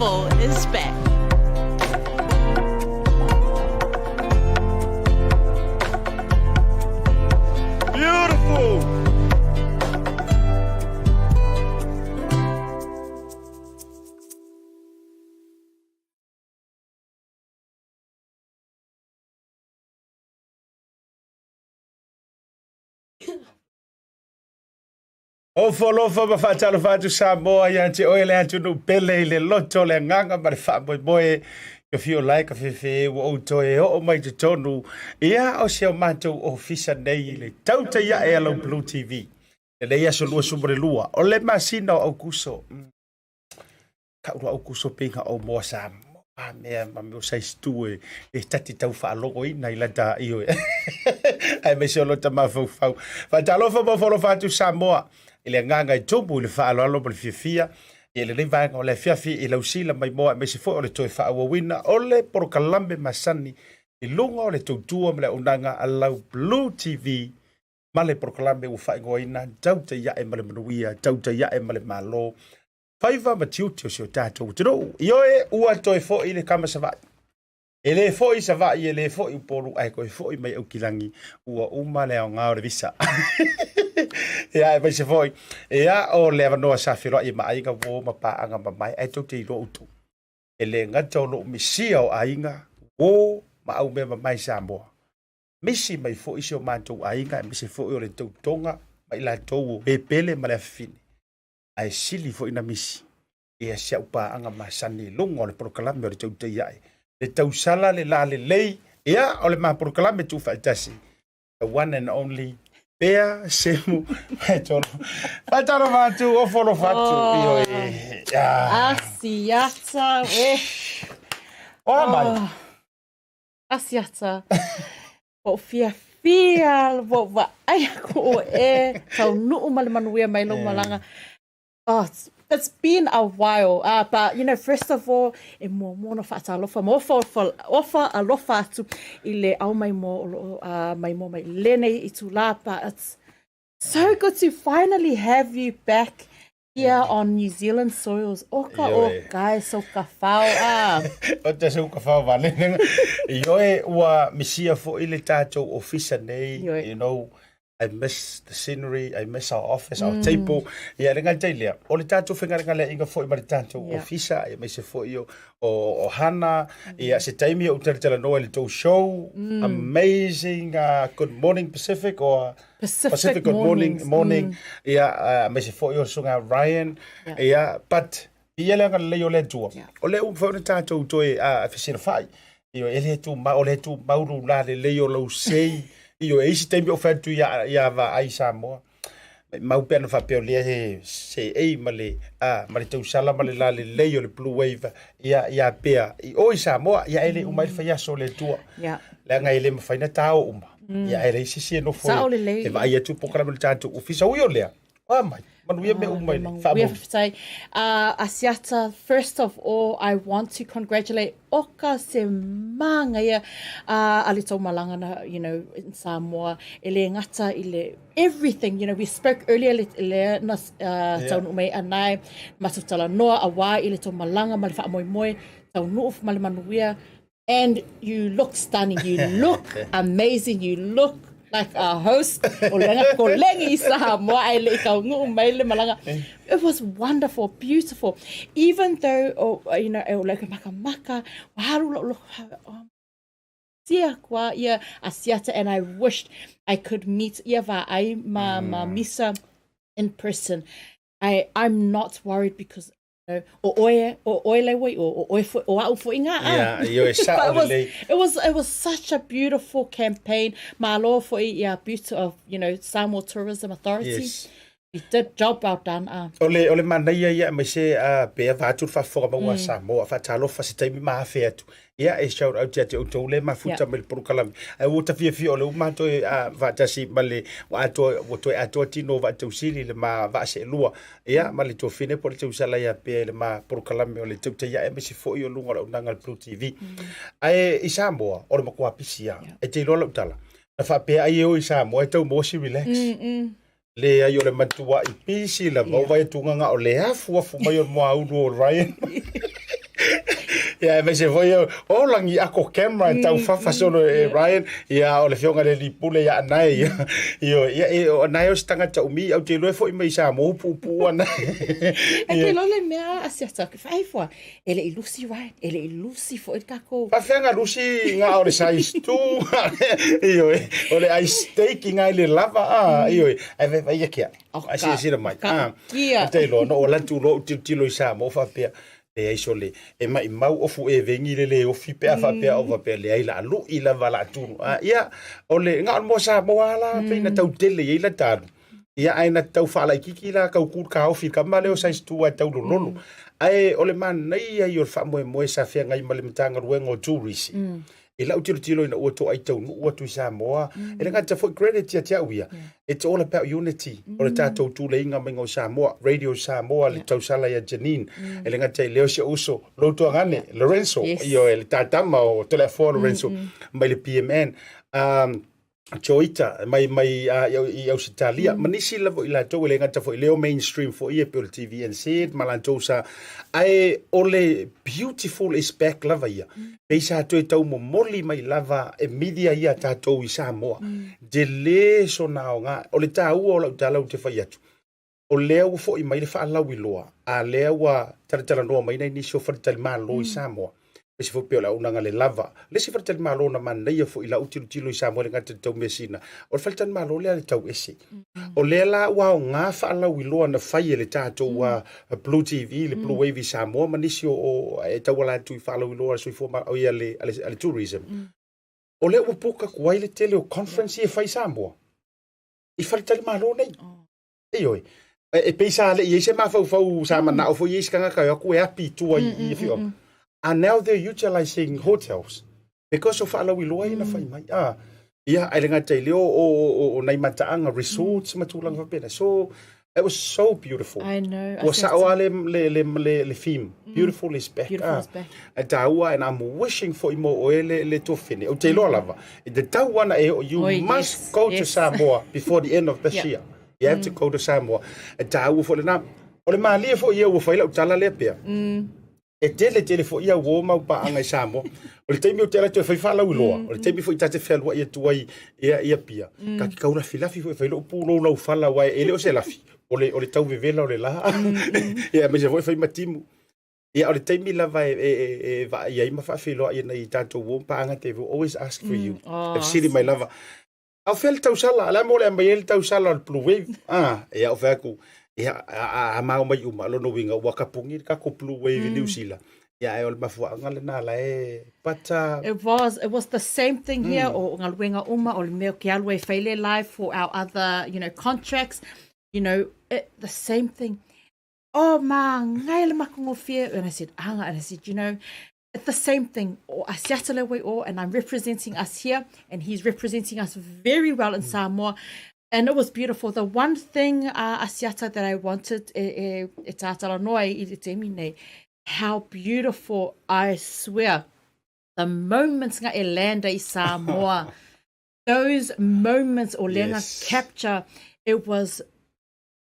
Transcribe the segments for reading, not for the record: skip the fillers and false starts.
Beautiful is back. Beautiful! Ofo alofa ma faatalofa atu Samoa ia te oe le atunuu pele i le loto le agaga ma le faamoemoe ka fio lae ka fefe ua ou toe oo mai totonu ia o si o matou ofisa nei i le tautai ae a lau Blue TV. Lenei aso 22 o le masina o Aukuso. Kau roa Aukuso pe inga o moa Samoa mea ma mea o size 2 e tati tau faalogoina i lata ioe. Aemaise o lota mafaufau. Faatalofa ma ofo atu Samoa i le agaga i tumu i le faaaloalo ma le fiafia i lenei vaega o le afiafi i lau sila maimoa aemaise foi o le toe faaauauina o le polokalame masani i luga o le tautua ma le auaunaga a lau Blue TV ma le polokalame ua faaigoaina Tautai Ae ma le Manuia, Tautai Ae ma le Malo, faiva ma tiute o si o tatou atunuu. Ioe, ua toe foi le kama Savaii. E le foi Savaii, e le foi Upolu, ae toe foi mai Aukilagi, ua uma le aoga o le visa. Ia, aemaise foi, ia, o le avanoa sa feloai ai ma aiga uo ma paaga mamae, ae tou te iloa outou. E le gata o lou misia o aiga, uo ma au mea mamae Samoa. Misi mai foi si o matou aiga, aemaise foi o le tautoga ma i latou o e pele ma le afafine. Ae sili foi na misi ia si au paaga masani i luga o le polokalame o le tautai ae. Le tausala le la lelei, ia o le ma polokalame tuufaatasi. The one and only Pea Semu Faitolo. Faatalofa atu, ofo alofa atu. Oh. Ioe. Ah. Asiata, e. Ola mai. Oh. Asiata. Ua ou fiafia, ua ou vaai aku ʻoe e taunuu ma le manuia mai lou malaga. Oh, it's been a while. But, you know, first of all, e muamua ona faatalofa ma ofa, ofa, ofa alofa atu i le ao maimoa o loo maimoa mai lenei itulā. But it's so good to finally have you back here on New Zealand soils. Oka o ka e so ka fao a. O te so ka fao vale. Ioe ua misia foi le tatou ofisa nei, you know, I miss the scenery, I miss our office, our table. Ia, le gata i lea, o le tatou faigalegaleaiga foi ma le tatou ofisa, aemaise foi o, o, o Hana, ia, se taimi ou talatalanoa i le tou show, amazing, Good Morning Pacific, or Pacific, Pacific Good Morning, Mornings. morning. Ia, aemaise foi o le susuga Ryan, ia, but, ia le agalelei o le Atua. O lea ua mafai ona tatou toe fesilafai. Ioe, e le tumau, o le tumau lou lalelei o lou sei. Ioe, e isi taimi o fai atu ia, ia vaai Samoa. Maumau pe ana faapea o lea he seei ma le, a, ma le tausala ma le lalelei o le blue wave ia, ia pea i o i Samoa, ia e le uma ai le faiaso o le Atua. Leaga e le mafai na tao uma. Ia e leai se isi e nofo Sao lelei. e vaai atu polokalame o le tatou ofisa. Ui o lea, Oa mai, manuia mea uma i le Manuia faafetai. Asiata, first of all, I want to congratulate oka se māngaia a le tou malaga na, you know, in Samoa, e le gata i le everything, you know, we spoke earlier le, le na taunuu mai anae, matou talanoa auā i le tou malaga ma le faamoemoe, taunuu ma le manuia, And you look stunning, you look amazing, you look like a host o le aga kolegi i Samoa ai le i taunuu mai le malaga. It was wonderful, beautiful. Even though, oh, you know, e o le makamaka, ua halu lou loko, oh, sia kua ia Asiata and I wished I could meet ia vaai ma, ma Misa in person. I'm not worried because O oe, o oe le wai, o oe foi, o au foi ngā. Yeah, ioe sao lelei. It was, it was such a beautiful campaign. Malo foi ia beauty of, you know, Samoa Tourism Authority. Yes. You did job well done. O le, o le manaia ia aemaise pe vaeatu le faafofoga maua a Samoa, faatalofa se taimi ma afe atu. Ia, e shout out ia te outou le mafuta mai le polokalame. Ae ua ta fiafia o le ua matou faatasi ma le, ua atoa, ua toe atoa tino o Vaatausili le ma vaa seelua. Ia, ma le tuafine po o le tausala ia pea i le ma polokalame o le tautai ae aemaise foi o luga o le auaunaga a le Blue TV. Ae i Samoa, o le matua pisi lava. E te iloa lau tala, na faapea ai e o i Samoa e tau maua si relax. Leai o le matuai pisi lava, o vaai atu gaga o le afuafu mai o le moaulu o Ryan. Ia, aemaise foi o lagi ako camera e taufafa solo e Ryan, ia o le afioga i le alii pule ia Anae ia. Ioe, ia e, o Anae o se tagata umi, ou te iloa e foi mai i Samoa upuupuu Anae. E te iloa le mea Asiata, fai fua, e le i lusi Ryan, e le i lusi foi le takou. Faafefea na lusi na o le size 2, ioe, o le ai steak i ngai le lava, a, ioe, ae vaivai ake au. Ae silasila mai. A, Kia. ou te iloa, na ou alu atu loa ou tilotilo i Samoa faapea, leai sole, e maimau ofu evengi le le ofi pe a faapea o faapea, leai la lui lava la tunu. A, ia, o le, na o le moa Samoa la, pei na tau tele i ai la talu. Ia, ae na tau faalaitiiti la tau ku taofi i le tama lea o size 2 ae tau lololo. Ae o le manaia ia o le faamoemoe sa feagai ma le Matagaluega o Turisi. I lau tilotilo ina ua toai taunuu atu i Samoa, e le gata foi credit ia te au ia. It's all about unity o le tatou tuleiga maiga o Samoa, Radio Samoa, le tausala ia Janine, e le gata i lea o si ou uso, lou tuagane, Lorenzo, ioe, le tatama o Toleafoa Lorenzo mai le PMN. Um, Joita mai mai i Ausetalia ma nisi lava o i latou e le gata foi lea o mainstream foi e pei o le TVNZ ma latou sa ae o le beautiful is back lava ia pei sa toe tau momoli mai lava e media ia tatou i Samoa tele sona aoga o le taua o lau tala ou te fai atu o lea ua foi mai le faalauiloa, a lea ua talatalanoa mai nai nisi o faletalimalo i Samoa, aemaise foi pei o le auaunaga le lava. Le isi faletalimalo na manaia foi i lau tilotilo i Samoa i le gata i le taumeasina, o le faletalimalo lea a le Tauese. O lea la ua aoga faalauiloa na fai e le tatou Blue TV, le Blue Wave i Samoa ma nisi o e tauala atu i faalauiloa a le soifua, oi a le tourism. O lea ua book atu ai le tele o conference ia e fai i Samoa i faletalimalo nei. Ioe. E pei sa le i ai se mafaufau sa manao foi i ai se tagata e o atu e api i tua i i afioaga. And now they're utilizing hotels because o faalauiloa ia na fai mai. Ah, ia, ae le gata i lea o, o, o, o nai mataaga resorts ma tulaga faapena. So, it was so beautiful. I know. Ua sao lava le, le, le, le, le theme. Beautiful is back. Beautiful is back. E tāua, and I'm wishing foi mo oe le, le tuafene. Ou te iloa lava, i te tau ana e oo, you Oi, must yes, go to yes. Samoa before the end of this Yeah. year. You have to go to Samoa. E tāua foi lena. O le malie foi ia ua fai lau tala lea pea. E tele tele foi ia uo mau paaga i Samoa. O le taimi ou te alu atu e fai faalauiloa, o le taimi foi ta te fealuai atu ai ia, i Apia, ta te tau lafilafi foi e fai lou pulou laufala, aua e le o se lafi, o le, o le tau vevela o le la. Ia, aemaise foi fai ma timu. Ia, o le taimi lava e, e, e, e vaai ai ma faafeiloai ai nai tatou uo ma paaga, they will always ask for you. Oh, E fesili mai lava, A o fea le tausala? O le a mo le aumai ai le tausala o le Blue Wave? Ah, ia, ou fai atu, ia, a, a, a mao mai uma, lona uiga, ua kapuni le tatou Blue Wave i New Zealand. Ia, ae o le mafuaaga lena la e, but, It was, it was the same thing here, o galuega uma, o le mea o ke alu e fai le live for our other, you know, contracts, you know, it, the same thing. Oh, māngai le makongofie. And I said, anga, and I said, you know, it's the same thing. O Asiata le wai o, and I'm representing us here, and he's representing us very well in Samoa. And it was beautiful. The one thing, Asiata, that I wanted e, e, e tātala noa i le taimi nei, how beautiful, I swear, the moments nga e landa i Samoa, those moments o lenga Yes. capture, it was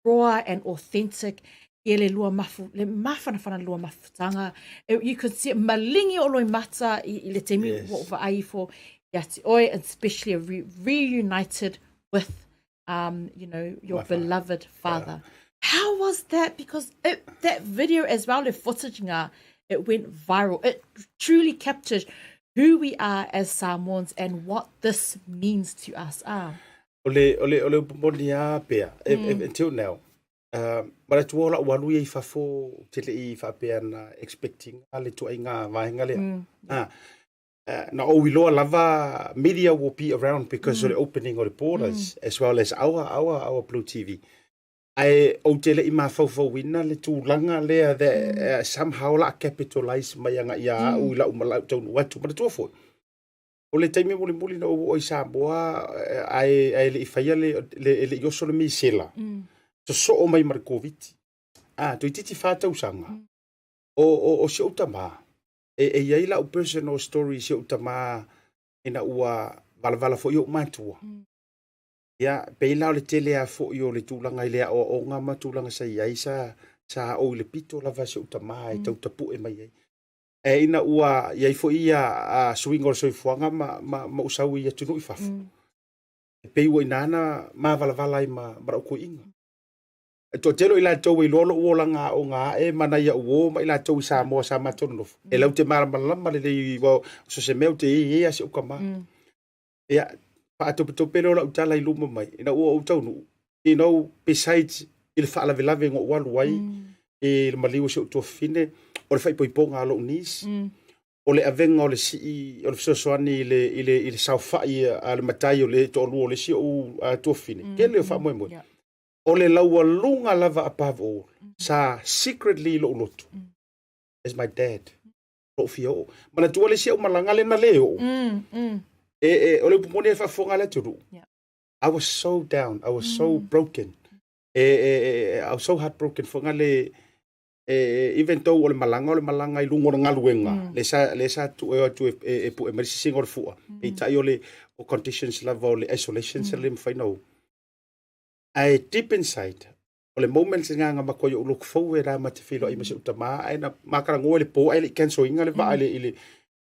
raw and authentic ia le lua mafu, le mafanafana lua mafutanga. It, you could see it malingi o loimata i, i le taimi Yes. ua vaai ifo ia te oe, and especially re reunited with, you know, your My father. beloved father. How was that? Because it, that video as well, the footage ngā, it went viral. It truly captured who we are as Samoans and what this means to us. Ah. O le, o le, o le upu moni lava pea, e, e, until now, uh, manatua o lau alu ia i fafo, ou te le i faapea na expect ina le ituaiga vaega lea. Ah, uh, na ou iloa lava media will be around because o le opening o le borders, as well as our, our, our Blue TV. Ae ou te le i mafaufauina le tulaga lea that uh, somehow la capitalize mai agai ia au i lau, lau taunuu atu. Manatua foi, O le taimi mulimuli na ou oo i Samoa ae, ae le i faia le, le, e le i oso le misela, sosoo mai ma le Koviti. Ah, toeitiiti whā tausaga. O, o, o si ou tamā, e, e i ai lau personal story i si ou tamā ina ua valavala foi ou matua. Ia, pei la o le tele lava foi o le tulaga i le aoaoga ma tulaga sa i ai, sa, sa oo i le pito lava si ou tamā e tau tapue mai ai. E ina ua i ai foi ia suiga o le soifuaga ma, ma, ma ou sau i atunuu i fafo. E pei ua i ina na mavalavala ai ma, ma la'u toeaina. E toatele o i latou e iloa lo'u olaga aoga a'e ma nai a'u uo ma i latou i Samoa sa matou nonofo, e latou te malamalama lelei aua so o se mea ou te i ai lava si ou tama. Ia, faatopetope lea o lau tala i luma mai, ina ua ou taunuu, you know, besides i le faalavelave na ou alu ai i le maliu o si ou tuafafine, o le faaipoipoga a lou niece, o le avega o le sii o le fesoasoani i le, i le, i le saofai a le matai o le toalua o le isi ou tuafafine, tele o faamoemoe. O le laualuga lava above all, sa secretly i lou loto, is my dad. Lou fia oo. Manatua le isi au malaga lea na le oo. E, e, o le upu moni e faafofoga le atunuu. I was so down, I was so broken. E, e, e, I was so heartbroken foi le e, even though o le malaga o le malaga i luga o le galuega, le sa le sa tu e o atu e, e, e pue mai le sisiga o le fua. Peitai o le o conditions lava o le isolation sa le mafai ona o. Ae deep inside, o le moment lena na matua ou look forward lava ma te feiloai ma si ou tama, ae na ma talanoa i le po ae le i cancel ina le vaa i le, i le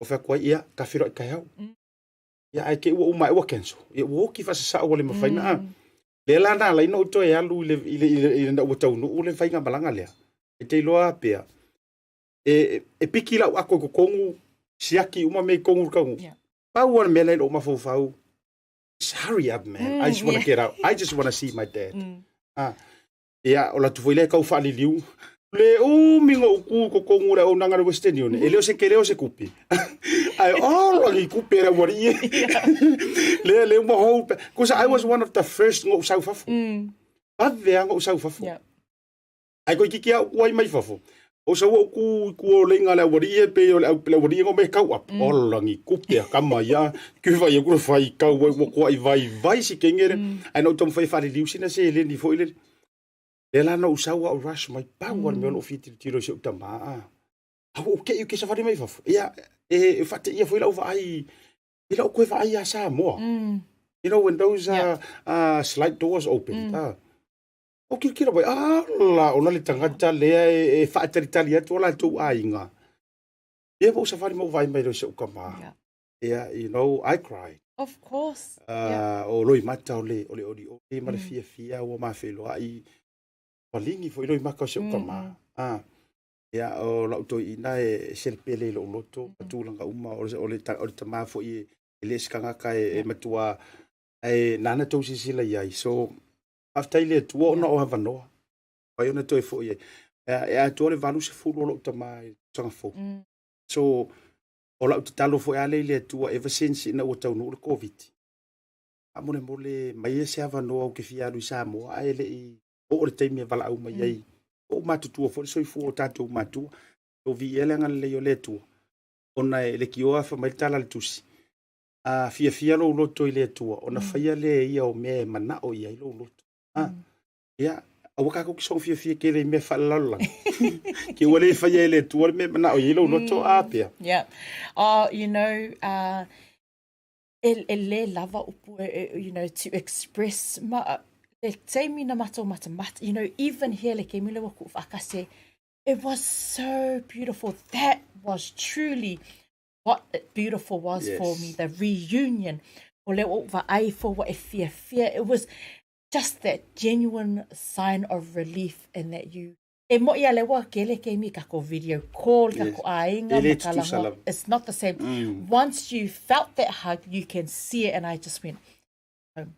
o fai atu ai, ia, ta feiloai taeao. Ia, ae te i ua uma ae ua cancel. Ia, ua oti faasasao ua le mafai ona, a. Lea la na ala ai ona ou toe alu i le, i le, i le, ina ua taunuu le faigamalaga lea. E te iloa a pea, e, e piki lau ato i totonu, siaki uma mea i totonu o le taunuu. Pau lava le mea lea i lou mafaufau, just hurry up man, I just want to get out, I just want to see my dad. Ah, ia, o le atu foi lea e tau faaliliu. Le umi na ou tu i totonu o le auaunaga a le Western Union, e le o se tele o se tupe. Ae ola ni tupe a le aualii e. Lea, lea ua hou. Because I was one of the first na ou sau i fafo. Vave lava na ou sau i fafo. Ae toeitiiti lava ou tu ai mai fafo. O sau ou tu i tua o le iga a le aualii e pei o le au, le aualii na omai e tau up. Ola ni tupe a tama ia. Ke fai aku le fai kau ai ua toai vaivai si kenge le. Ae na ou taumafai e faaliliu sina seleni foi lele. Lea la na ou sau a o rush mai, pau lava le mea o lou fia tilotilo i si ou tama a. A ua ou te i ou te savali mai fafo. Ia, e faateia foi lau vaai i lau toe vaai ia Samoa. You know, when those slide doors opened, Ou tilotilo mai, ala, ona le tagata lea e faatalitali atu o latou aiga. Ia ua ou savali ma ou vaai mai loa i si ou tama. Yeah. Yeah, you know, I cried. Of course. O loimata o le o le olioli ma le fiafia ua ma feiloai. Paligi foi loimata o si ou tama. Ah. Ia, o lau toeaina e selepele i lou loto ma tulaga uma o le, o le, o le tama foi e, e le o se tagata e, e matua e nana tou silasila i ai. So, Faafetai i le Atua ona o avanoa. Mafai ona toe foi ai. E atoa le 80 o lou tama i le tausaga fou. So, o lau tatalo foi lava lea i le Atua ever since ina ua taunuu le Koviti, faamolemole maia se avanoa ou te fia alu i Samoa ae le i oo le taimi e valaau mai ai. Ua ou matutua foi le soifua o tatou matua. So, viia le agalelei o le Atua ona e leitioa fai mai le tala a le Tusi, a fiafia lou loto i le Atua, ona faia lea e ia o mea e manao i ai lou loto. A, ia, aua tatou te soona fiafia tele i mea faalelalolagi. Ke ua le faia e le Atua le mea e manao i ai lou loto, a pea. Yeah. Oh, you know, e, e le lava upu, e, e, you know, to express ma, le taimi na matou matamata, you know, even here le taimi lea ua tuufaatasi, it was so beautiful. That was truly what it beautiful was yes. for me, the reunion. O le o vaai fo wa e fiafia. It was just that genuine sign of relief and that you e mo ia le wa ke le ke mi ka ko video call ka ko aiga ma ka langa. It's not the same. Once you felt that hug, you can see it and I just went home.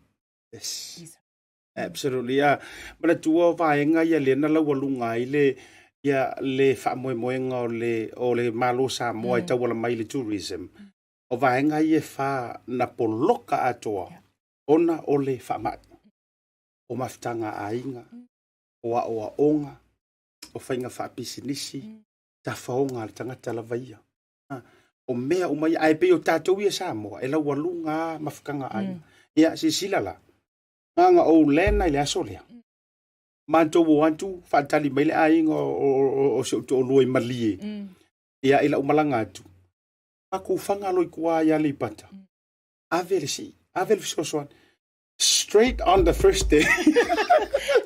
Yes. He's Absolutely, yeah. Manatua o vaega ia lea na laualuga ai le ia le faamoemoega o le o le Malo Samoa e tauala mai i le tourism. O vaega ia e fa na poloka atoa ona o le faamai, o mafutaga a aiga, o aoaoga, o faiga faapisinisi, tafaoga a le tagata lava ia. O mea uma ia, ae pei o tatou ia Samoa e laualuga lava mafutaga a aiga. Ia silasila la, Na na ou lena i le aso lea. Matou o atu faatali mai le aiga o si ou toalua i Malie. Ia i lau malaga atu, matou fana loa i tua i Aleipata. Ave le sii, ave le fesoasoani. Straight on the first day.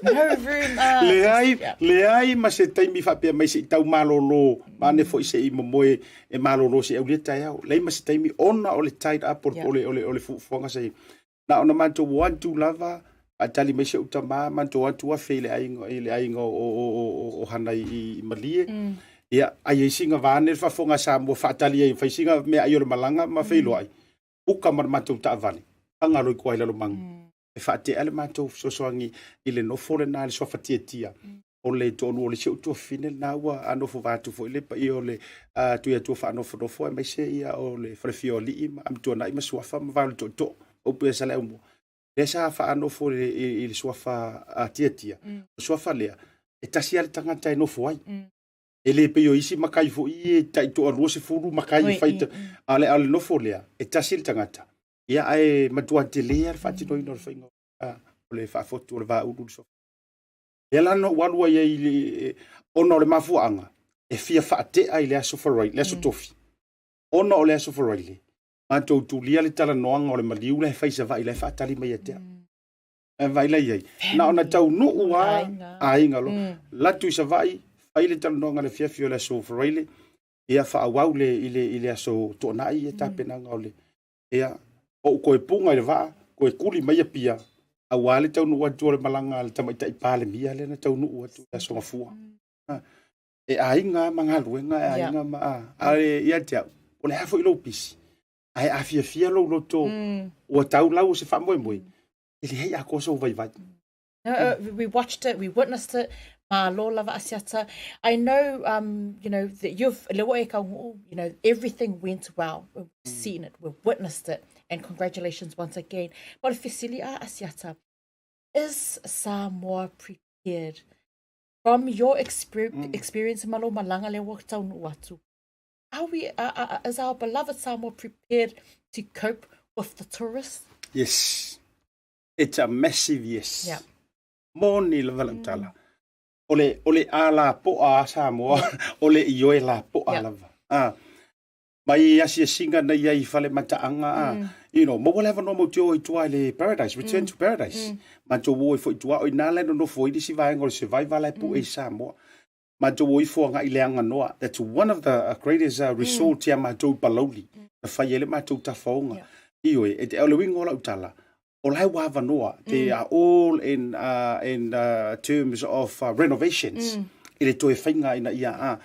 No room. Leai, yeah. leai ma se taimi faapea mai se i tau malolo, ma ane foi se i momoe e malolo se i aulia taeao. Leai ma se taimi ona o le tied up o, yeah. o le, o le, o le fuafuaga sa i. Na ona matou o atu lava, faatali mai si ou tama, matou atu afe i le aiga, i le aiga o, o, o, o, o Hana i, i Malie. Ia, ai ai singa vaane le faafofoga a Samoa faatali ai, fai singa mea ai o le malaga ma feiloai. Uka ma le matou taavale, faga loa i tua i Lalomanu. E faatea le matou fesoasoani i le nofo lena i le suafa tiatia o le toalua o le isi ou tuafafine lena ua nofo vaeatu foi le paia o le Tuiatua faanofonofo aemaise ia o le falefia o alii ma Amituanai ma Suafa ma Vao le Tootoo, upu ia Saleaaumua. Lea sa faanofo i le suafa tiatia, o le suafa lea, e tasi lava le tagata e nofo ai. E le pei o isi makai foi e tai toa 20 makai e fai, a o le nofo lea, e tasi le tagata. Ia, ae matua tele lava le faatinoina o le faiga o le faafotu o le vaaulu i le suafa. Lea la na ou alu ai ai ona o le mafuaaga, e fia faatea i le aso Faraile, le aso Tofi. Ona o le aso Faraile, matou tulia le talanoaga o le maliu la e fai i Savaii la e faatali mai ia te au. Ae vaai la i ai. Na ona taunuu lava aiga loa. Latu i Savaii, fai le talanoaga i le afiafi o le aso Faraile, ia faaauau le, i le, i le aso Toonai ia tapenaga o le, ia, ou toe puga i le vaa, toe tuli mai Apia, aua le taunuu atu o le malaga a le tamaitai Palemia lea na taunuu atu i le aso Gafua. E aiga lava ma galuega, e aiga ma, a, a ia te au, o le a foi lou pisi, ae a fiafia lou loto, ua tau lau o se faamoemoe, e leai atoa sou vaivai. No, we watched it, we witnessed it. Malo lava Asiata. I know, you know, that you've, le ua e kaungu'u, you know, everything went well. We've seen it, we've witnessed it, and congratulations once again. But o le fesili a Asiata, is Samoa prepared? From your experience ma lou malaga lea ua taunuu atu, are we, is our beloved Samoa prepared to cope with the tourists? Yes. It's a massive yes. Yeah. Moni lava lau tala. O le, o le a lapoa a Samoa, o le ioe lapoa yeah. lava. Ah. Mai asiasiga na i ai i fale mataaga, ah. You know, maua le avanoa matou te o ai i tua i le paradise, return to paradise. Matou o ai foi i tua, o i ina la e nonofo ai le isi vaega o le survivor la e pue i Samoa. Matou o ifo agai i le Aganoa. That's one of the greatest resort ia matou i Palauli. Na fai ai le matou tafaoga. Yeah. Ioe, e, o le uiga o lau tala, o la e ua avanoa, they are all in, in terms of renovations, i le toe faiga ina ia a,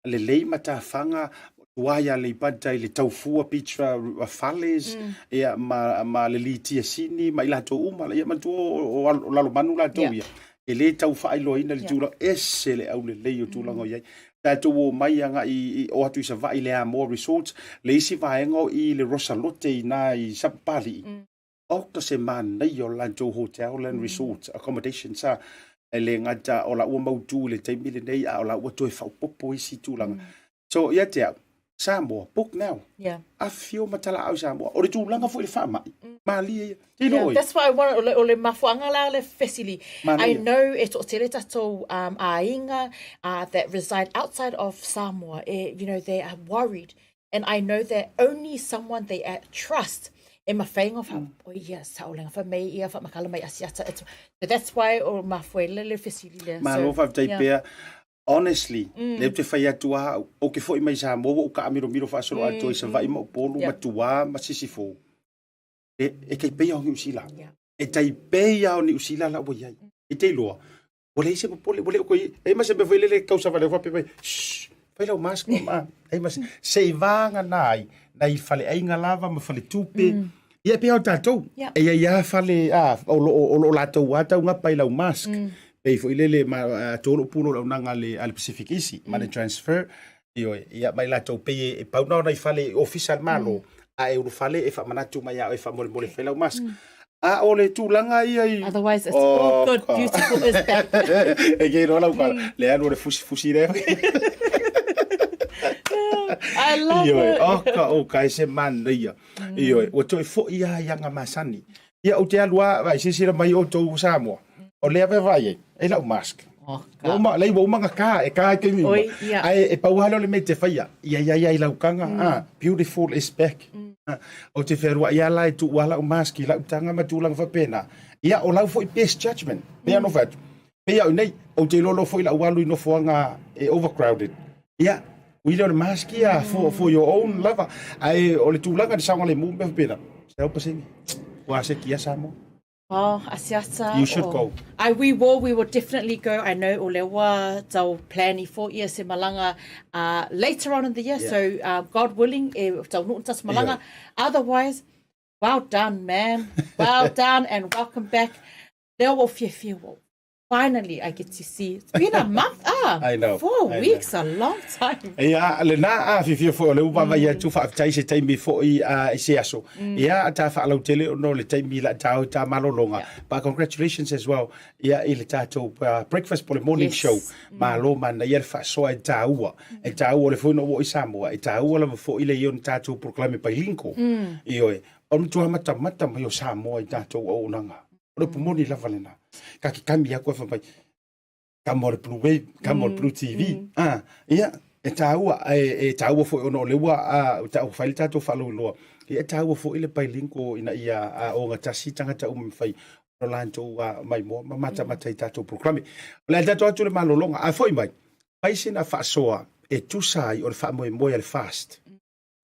lelei matafaga, tua ia Aleipata i le Taufua Beach Fales, ia, ma, ma le Litia Sini, ma i latou uma, ia manatua o, o, o Lalomanu latou ia. E le tau faailoaina le tulaga, ese le aulelei o tulaga o i ai. Tatou omai agai i, o atu i Savaii i le Amoa Resort, le isi vaega o i le Rosalote i ina i Sapapalii. Oka se manaia o le latou hotel and resort accommodations a. E le gata o la ua mautu i le taimi lenei, a o la ua toe faaopoopo isi tulaga. So ia te au, Samoa, book now. Yeah. Afifio ma talaau i Samoa. O le tulaga foi i le faamai, malie ia. Te iloa Yeah, oe. that's why I want, o le, o le mafuaaga la le fesili. Manaia. I know e toatele tatou aiga that reside outside of Samoa, e, you know, they are worried. And I know that only someone they trust e mawhai ngā wha, o ia, sa o lenga wha mei ia, wha makala mai asiata. It's, so that's why o mafua le le fesili lea. Malo So, faafetai yeah. pea. Honestly, lea ou te fai atu lava au, ou te foi mai Samoa ua ou taamilomilo faasoloatoa i Savaii ma Upolu ma Tuā ma Sisifo. E, e tai pei lava o Niu Sila. E tai pei lava o Niu Sila la ua i ai. I te iloa, ua leai se popole, ua le o koe, leai ma se mea foi lele e tausavali ai faapea mai, shh, fai lau mask ma, leai ma se, se i vagana ai nai faleaiga lava ma faletupe, Ia e pei lava o tatou, e i ai lava fale a, o lo o lo o latou lava taugapa i lau mask. Pei foi lele ma atu lou pulu o le auaunaga a le a le Pacific Easy, money transfer, ioe, ia ma i latou pei e pau na o nai fale ofisa a le Malo, a e ulufale e faamanatu mai ia oe faamolemole fai lau mask. A o le tulaga ia i Otherwise it's all good, beautiful is back. E kei roa lau kala, le alu o le fusifusi lea. I love Ioe, it. oka oka e se manaia. Ioe, ua toe foi lava i aga masani. Ia, ou te alu lava, vaai, silasila mai outou o Samoa, o lea e vaai ai, e lau mask. Ua uma, lei ua uma ona ka, e ka i taimi uma. Oi, ia. Ae e pau lava lea o le mea e te faia, ia i ai lava i lau taga, ah, beautiful is back. Ou te fealuai lava la e tuu lava lau mask i lau taga ma tulaga faapena. Ia, o lau foi best judgment, pei ona ou fai atu, pei au nei, ou te iloa loa foi lau alu i nofoaga e overcrowded. Ia, ui lea o le mask ia for your own lava. Ae o le tulaga i le saogalemu ma mea faapena, 100% ua aseki ia Samoa. Oh, Asiata. You should go. I, we will, we will definitely go. I know o lea ua tau plan ifo ia se malaga uh, later on in the year. Yeah. So, uh, God willing, e tau nuu tas malaga. Yeah. Otherwise, well done, man. Well done and welcome back. Lea ua fiafia ua Finally, I get to see. It's been a month, ah. I know. Four I weeks, know. a long time. Ia, lena a fiafia foi o le ua vaavaai atu faafetai se taimi foi a i se aso. Ia, ta faalautele ona o le taimi la ta o ta malologa. Yeah. But congratulations as well ia i le tatou breakfast po le morning Yes. show. Malo manaia le faasoa e taua. E taua le foi na ua i Samoa. E taua lava foi le ia o ni tatou polokalame bilingual. Ioe. O le matua matamata mai o Samoa i tatou auaunaga. O le upu moni lava lena. Ka ke kami aku e whamai, kama o le Blue Wave, kama o le Blue TV. Ah, ia, e tāua, e, e tāua foi ona o le ua, a, ta, whai le tātou whaalauiloa. Ia, e tāua foi le bilingual ina ia a, ogatasi tangata uma mawhai o lātou a, mai moa ma matamata i tātou polokalame. O le a tātou atu le malologa, a foi mai, fai sina faasoa e tusa ai o le faamoemoe a le FAST.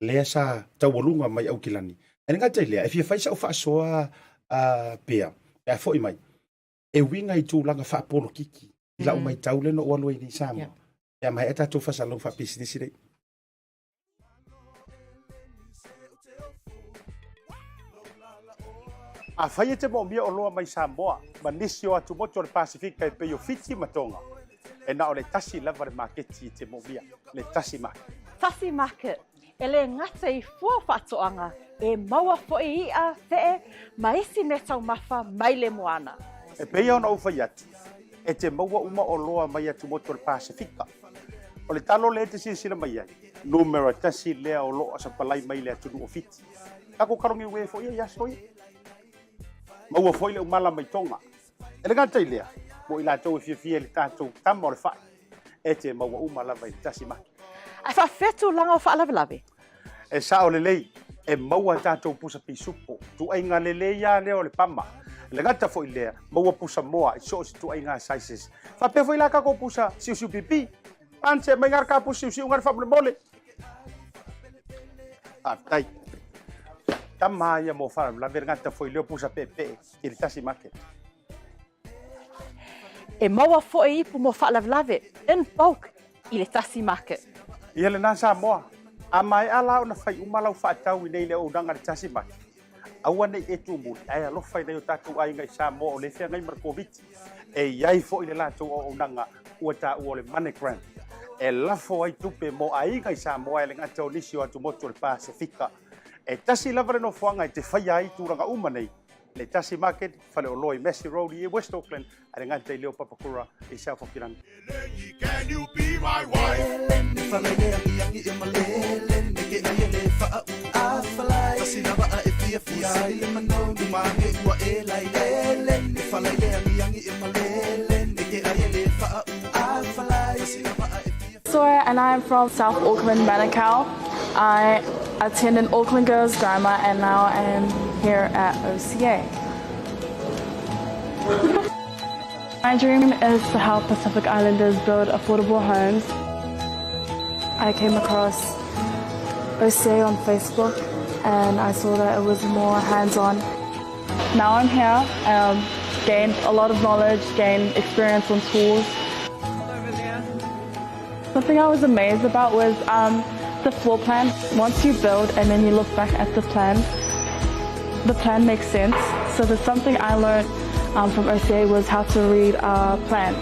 Lea sa taualuga mai Aukilani. Ae le gata i lea, e fia fai sau faasoa uh, pea, pe a foi mai, e uiga i tulaga faapolokiki i lau maitau lea na ou alu ai nei i Samoa. Yeah. Pe a maea tatou faasalalau faapisinisi nei. Afai e te moomia oloa mai Samoa ma nisi o atumotu o le Pasifika e pei o Fiti ma Tonga, e na o le tasi lava le maketi e te moomia, le Tasi Market. Tasi Market, e le gata i fua faatoaga, e maua foi i'a, fe'e, ma isi mea taumafa mai le moana. E pei ona ou fai atu, e te maua uma oloa mai atumotu o le Pasefika. O le talo lea e te silasila mai ai, numera tasi lea o loo sapalai mai le atunuu o Fiti. Takou kalogi uē foi ia i aso ia. Maua foi le umala mai Tonga. E le gata i lea, mo i latou e fiafia i le tatou tama o le fai, e te maua uma lava i le tasi maki. Ae faafefea tulaga o faalavelave? E sao lelei, e maua tatou pusa pisupo, tuaiga lelei a lea o le pama. E le gata foi lea, maua pusa moa i so o se tuaiga sizes. Faapea foi la takou pusa siusiu pipi. Ante mai ngā ka pusa siusiu ngā faamolemole. Faafetai. Tama ia mo faalavelave le gata foi lea o pusa peepee i le tasi market. E maua foi ipu mo faalavelave in bulk i le tasi market. Ia lena Samoa, a maea la ona fai uma lau faatau i nei le auaunaga i le tasi market, aua nei e tumuli ae alofa i nai o tatou aiga i Samoa o lea e feagai ma le Koviti. E i ai foi le latou auaunaga ua taua o le MoneyGram e lafo ai tupe mo aiga i Samoa e le gata o nisi o atumotu o le Pasefika. E tasi lava le nofoaga e te faia ai tulaga uma nei, le Tasi Market, faleoloa i Massey Road i West Auckland, a le gata i leo Papakura i South Auckland. Can you be my wife? Sawyer and I'm from South Auckland, Manukau. I attended Auckland Girls Grammar and now I am here at OCA. My dream is to help Pacific Islanders build affordable homes. I came across OCA on Facebook and I saw that it was more hands-on. Now I'm here, um, gained a lot of knowledge, gained experience on tools. Something I was amazed about was um, the floor plan. Once you build and then you look back at the plan, the plan makes sense. So there's something I learned um, from OCA was how to read a plan.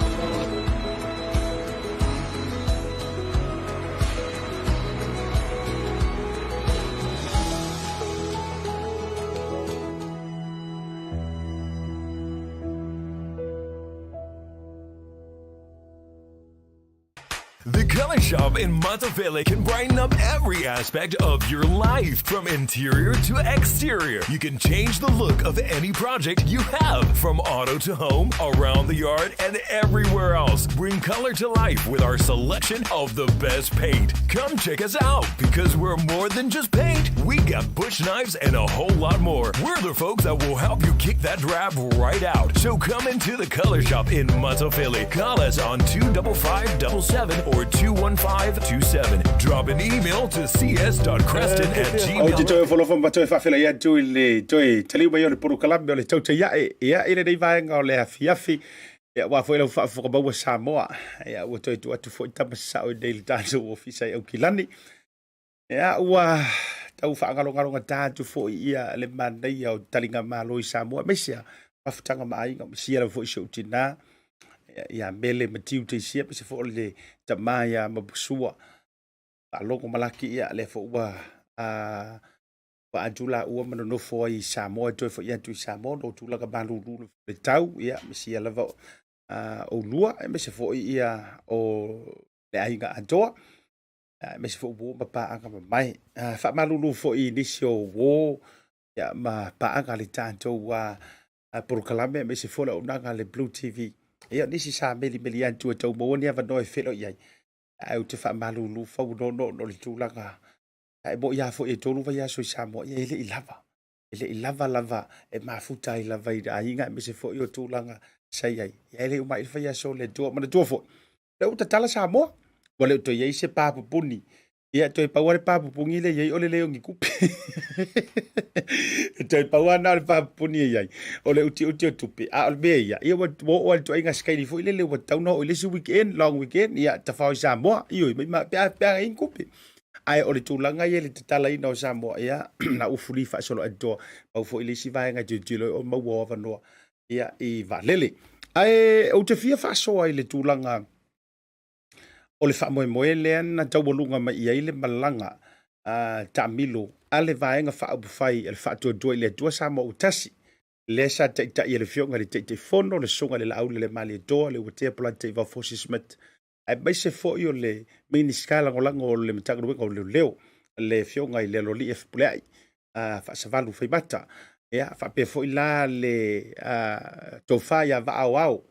The Color Shop in Matafele can brighten up every aspect of your life, from interior to exterior. You can change the look of any project you have, from auto to home, around the yard, and everywhere else. Bring color to life with our selection of the best paint. Come check us out because we're more than just paint. We got bush knives and a whole lot more. We're the folks that will help you kick that drab right out. So come into the Color Shop in Matafele. Call us on 25577 or 21527. Drop an email to cs.creston at Ou te gmail. toe folofa ma toe faafeiloai atu i le toe taliu mai o le polokalame o le Tautai Ae ia i lenei vaega o le afiafi. Ia, aua foi lau faafofoga maua Samoa. Ia, ua toe tuu atu foi tama sasao i nei le tatou ofisa i Aukilani. Ia, ua tau faagalogalogata atu foi ia le manaia o taligamalo i Samoa, aemaise a mafutaga ma aiga, masia lava foi si ou tinā, ia, ia Mele Matiu Teisia, aemaise foi o le tama ia Mapusua, faalogo malaki, ia, lea foi ua, a, ua atu laua ma nonofo ai i Samoa, e toe foi atu i Samoa, no tulaga malulu le tau, ia, masia lava oulua, aemaise foi ia o le aiga atoa, aemaise foi uo ma paaga mamae. Faamalulu foi i nisi o uo ia, ma paaga a le tatou polokalame, aemaise foi le auaunaga a le Blue TV. Ia, nisi sa melimeli atu e tau maua ni avanoa e feiloai ai, ae ou te faamalulu fau nono ona o le tulaga e mo'i lava foi e 3 vaiaso i Samoa, ia e le i lava. E le i lava lava e mafuta ai lava i aiga aemaise foi o tulaga sa i ai. Ia e le i uma ai le faiaso o le Atua. Manatua foi, lea ua tatala Samoa, ua le o toe i ai se pa pupuni. Ia, toe pau lava le pa pupuni lea e i ai o le lei o ni tupe. E toe pau lava na o le pa pupuni e i ai, o le utiuti o tupe. A o le mea ia, ia ua oo lava i le ituaiga sikaili foi lele ua tatau ona oo i le isi weekend, long weekend, ia tafao i Samoa. Ioe, maimau pe a pe a i ai ni tupe. Ae o le tulaga ia i le tatalaina o Samoa, ia, na ua fuli faasoloatoa. Pau foi le isi vaega e tilotilo ai o maua o avanoa ia, i vaalele. Ae ou te fia faasoa i le tulaga o le faamoemoe lea na taualuga mai i ai le malaga a taamilo a le Vaega Faaupufai a le Faatuatua i le Atua Samoa ua Tasi, lea sa taitai e le Afioga i le Taitaifono, le Susuga i le Laaulialemalietoa, le Uatea Polata Teivao Fosi Smith, aemaise foi o le Minisita Lagolago o le Matagaluega o Leoleo, le Afioga i le Aloalii Fepuleai Faasavalu Faimata, ia, faapea foi la le tofa ia Vaaoao,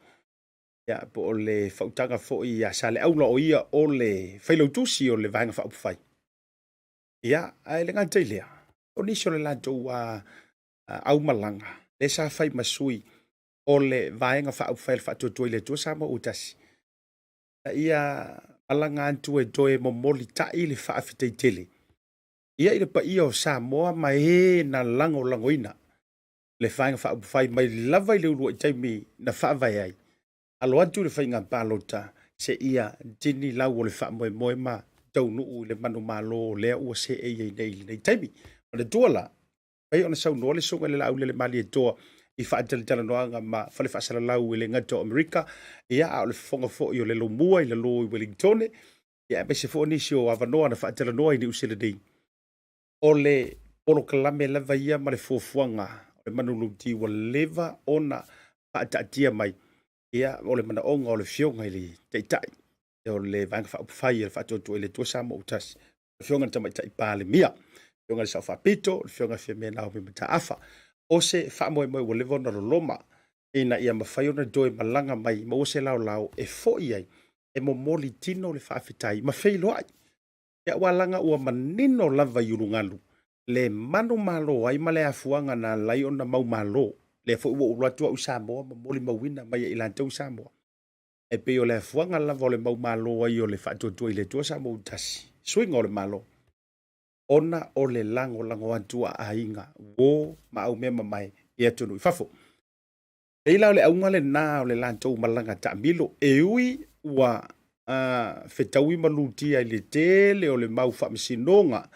ia, po o le fautaga foi ia Saleaula, o ia o le failautusi o le Vaega Faaupufai. Ia, ae le gata i lea, o nisi o le latou aumalaga, lea sa fai ma sui o le Vaega Faaupufai a le Faatuatua i le Atua Samoa ua Tasi, na ia malaga atu e toe momoli ta'i le faafetai tele ia i le paia o Samoa ma e na lagolagoina le Vaega Faaupufai mai lava i le uluai taimi na faavae ai, alo atu i le faiga palota seia tini lau o le faamoemoe ma taunuu i le manumalo lea ua seei ai nei i lenei taimi. Manatua la, pei ona saunoa le Susuga i le Laaulialemalietoa i faatalatalanoaga ma fale faasalalau e le gata o Amerika, ia, a o le fofoga foi o le Lomua i lalo i Welingtone, ia, aemaise foi o nisi o avanoa na faatalanoa i Niu Sila nei. O le polokalame lava ia ma le fuafuaga o le manulauti ua leva ona faataatia mai, ia, o le manaoga o le Afioga i le Taitai o le Vaega Faaupufai a le Faatuatua i le Atua Samoa ua Tasi, le Afioga i le Tamaitai Palemia, le Afioga i le Sao Faapito, le Afioga i Fiame Naomi Mataafa. O se faamoemoe ua leva ona loloma ina ia mafai ona toe malaga mai maua se laolao e foi ai e momoli tino le faafetai ma feiloai. Ia aua laga ua manino lava i ulugalu le manumalo ai ma le afuaga na ala ai ona maumalo. Lea foi ua ou alu atu au i Samoa ma molimauina mai e i latou i Samoa. E pei o le afuaga lava o le mau malo ai o le Faatuatua i le Atua Samoa ua Tasi, suiga o le Malo, ona o le lagolago atu a aiga, uo ma aumea mamae i atunuu i fafo. Pei la o le auga lena o le latou malaga taamilo, e ui ua fetaui ma lutia i le tele o le mau faamasinoga,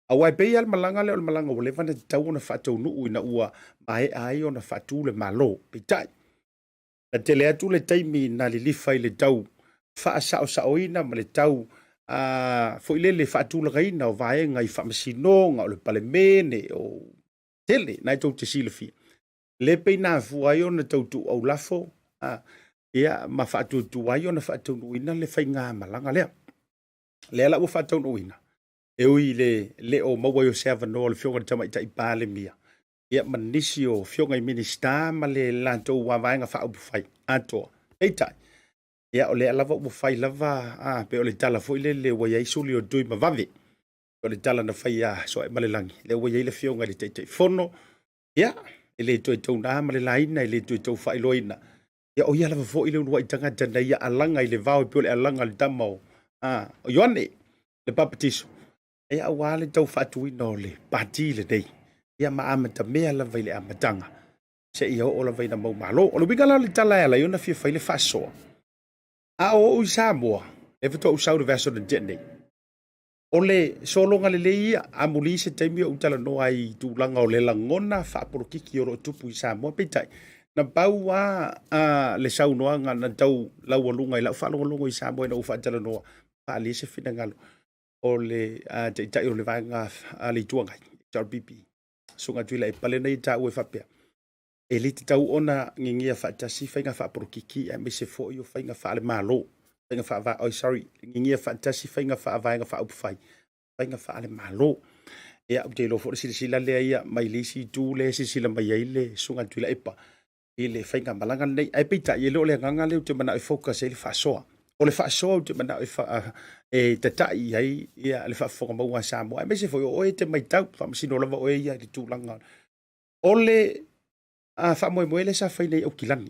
aua e pei lava le malaga lea o le malaga ua leva ona tatau ona faataunuu ina ua maea ai ona faatu le Malo. Peitai, Na tele atu le taimi na lilifa i le tau faasaosaoina ma le tau foi lele faatulagaina o vaega i faamasinoga o le Palemene o tele na e tou te silafia. Le pei na afua ai ona tau tuuaulafo ia ma faatuatua ai ona faataunuuina le faigamalaga lea. Lea la ua faataunuuina, e ui i le le o maua ai o se avanoa o le Afioga i le Tamaitai Palemia, ia ma nisi o Afioga i Minisita ma le latou Vaega Faaupufai atoa. Peitai, ia o lea lava ua fai lava, a, pei o le tala foi lele ua i ai suli o tui ma vave. O le tala na fai ia Sooaemalelagi, lea ua i ai le Afioga i le Taitaifono, ia, e le toe tau na ma le laina, e le toe tau faailoaina. Ia, o ia lava foi le uluai tagata na ia alaga i le vao e pei o le alaga a le tama o, a, o Ioane, le Papatiso. Ia, aua le tau faatuina o le pati lenei, ia ma amatamea lava i le amataga, seia oo lava ina mau malo. O le uiga la o le tala e ala ai ona fia fai le faasoa, a o ou i Samoa, lea faatoa ou sau i le vaiaso na tea nei, O le sologa lelei ia, amuli se taimi ou talanoa ai i tulaga o le lagona faapolokiki o lo o tupu i Samoa. Peitai, na pau lava a, le saunoaga na tau laualuga i lau faalogologo i Samoa ina ua faatalanoa, faaalia se finagalo o le a, taitai o le vaega a le Itu Agai, HRPP, Susuga Tuilaepa lea na ia taua e faapea, e le tatau ona gegea faatasi faiga faapolokiki aemaise foi o faiga faale-Malo, faiga faava, oh, sorry, gegea faatasi faiga faavaega faaupufai, faiga faale-Malo. Ia, ou te iloa foi le silasila lea ia mai le isi itu lea e silasila mai ai le Susuga Tuilaepa i le faigamalaga lenei. Ae peitai, e le o le agaga lea ou te manao e focus ai le faasoa. O le faasoa ou te manao e, fa, e tatai i ai ia, le faafofoga maua a Samoa, aemaise foi o oe e te matau, faamasino lava oe ia i le tulaga O le a, faamoemoe lea sa fai nei Aukilani.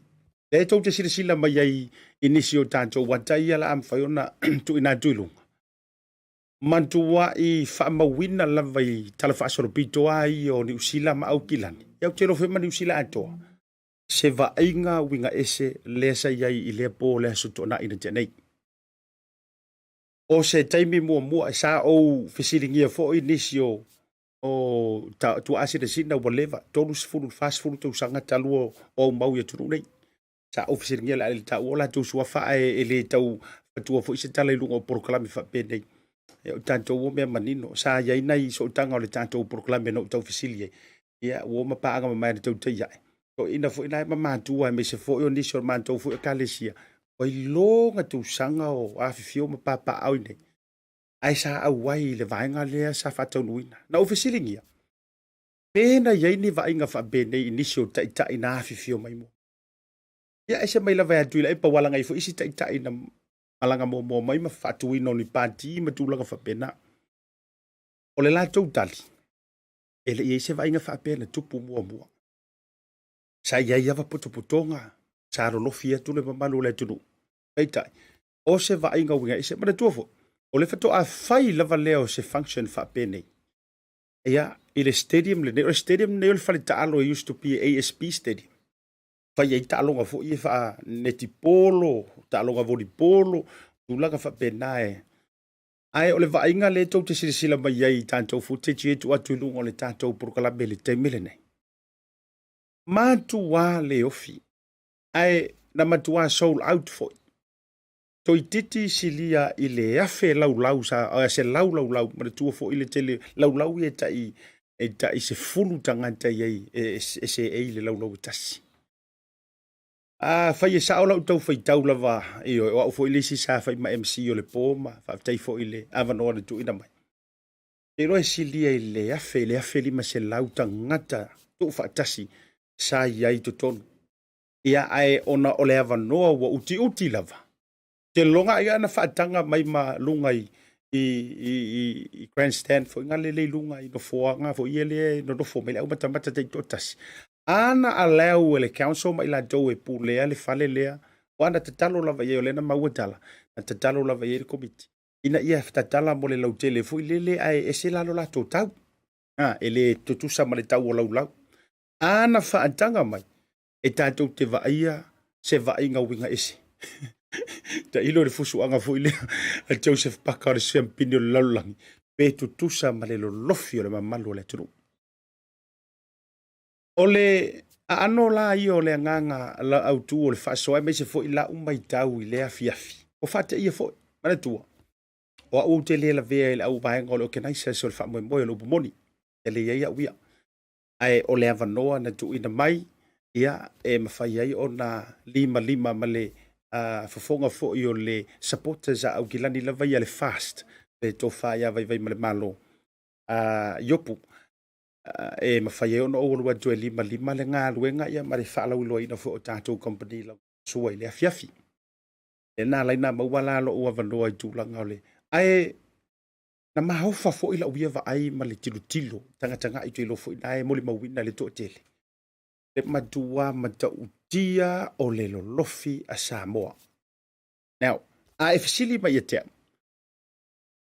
Lea tou te silasila mai ai i nisi o tatou ata ia la a mafai ona tuuina atu i luga. Matuai faamauina lava i tala faasolopito lava ia o Niu Sila ma Aukilani. Ia ou te iloa foi ma Niu Sila atoa. Se vaaiga uiga ese lea sa i ai i lea po o le Aso Toonai na tea nei. O se taimi muamua sa ou fesiligia foi nisi o o tuaa sinasina ua leva 30 i le 40 tausaga talu o aumau i atunuu nei. Sa ou fesiligia le a le taua o latou suafa ae e le tau fatua foi se tala i luga o polokalame faapenei. E, o tatou o mea manino. Sa i ai nai sootaga o le tatou polokalame na ou tau fesili ai. Ia, ua o ma paaga mamae na tautai ae. Toeaiina foi na e ma matua aemaise foi o nisi o le matou foi ekalesia, ua iloga tausaga o afifio ma papaaao i inei. Ae sa auai i le vaega lea sa faataunuuina. Na ou fesiligia, pe na i ai ni vaaiga faapenei i nisi o taitai na afifio mai muamua. Ia, ese mai lava e Tuilaepa ua alaga ai foi isi taitai na malaga muamua mai ma faatuina o ni pati ma tulaga faapena. O le latou tali, e le i ai se vaaiga faapea na tupu muamua. Sa i ai lava potopotoga, sa lolofi atu le mamalu o le atunuu. Peitai, o se vaaiga uiga ese. Manatua foi, o le faatoa fai lava lea o se function faapenei. Ia, i le stadium lenei, o le stadium lenei o le fale taalo e used to be ASB Stadium. Fai ai taaloga foi e faa netipolo, taaloga volleyball, tulaga faapena e. Ae o le vaaiga lea tou te silasila mai ai i tatou footage e tuu atu i luga o le tatou polokalame i le taimi lenei. Matua le ofi, ae na matua sold out foi. Toeitiiti silia i le 1000 laulau sa se lau laulau manatua foi le tele laulau ia e tai e tai 10 tagata i ai e, e seei le laulau e tasi. A fai e sao lau tau faitau lava, ioe, o au foi le isi sa fai ma MC o le po ma faafetai foi i le avanoa na tuuina mai. Te iloa e silia i le 1000 i le 1500 tagata tuufaatasi sa i ai i totonu. Ia, ae ona o le avanoa ua utiuti lava, te loga ai ana faataga mai ma luga i, i, i, i, i grandstand foi nga lele i luga i nofoaga foi ia lea e nonofo mai le aumatamata taitoatasi. Ana allow e le council ma i latou e pulea le fale lea, o ana tatalo lava i ai, o lea na maua tala, na tatalo lava i ai le komiti, ina ia tatala mo le lautele foi lele ae ese la lo latou tau. Ha, e le tutusa ma le tau o laulau. Ana faataga mai, e tatou te vaaia se vaaiga uiga ese. Tailo i le fusuaga foi lea a Joseph Parker o le siampini o le lalolagi, pe tutusa ma le lolofi o le mamalu o le atunuu. O le aano la ia o le agaga autu o le faasoa aemaise foi lau matau i lea afiafi, ua faateia foi. Manatua, o au ou te le lavea i le au vaega o le organizers o le faamoemoe o le upu moni, e le i ai au ia. Ae o le avanoa na tuuina mai, ia, e mafai ai ona limalima ma le uh, fofoga foi o le supporters a Aukilani lava ia le fast. Le tofa ia Vaivaimalemalo a Iopu e mafai ai ona ou alu atu e limalima le galuega ia ma le faalauiloaina foi o tatou kamupani lau sua i le afiafi. Lea na ala ai ona maua la lou avanoa i tulaga o le... Ae na maofa foi lau ia vaai ma le tilotilo tagatagai, ou te iloa foi na e molimauina le toatele le matua matautia o le lolofi a Samoa. Now, a e fesili mai ia te au,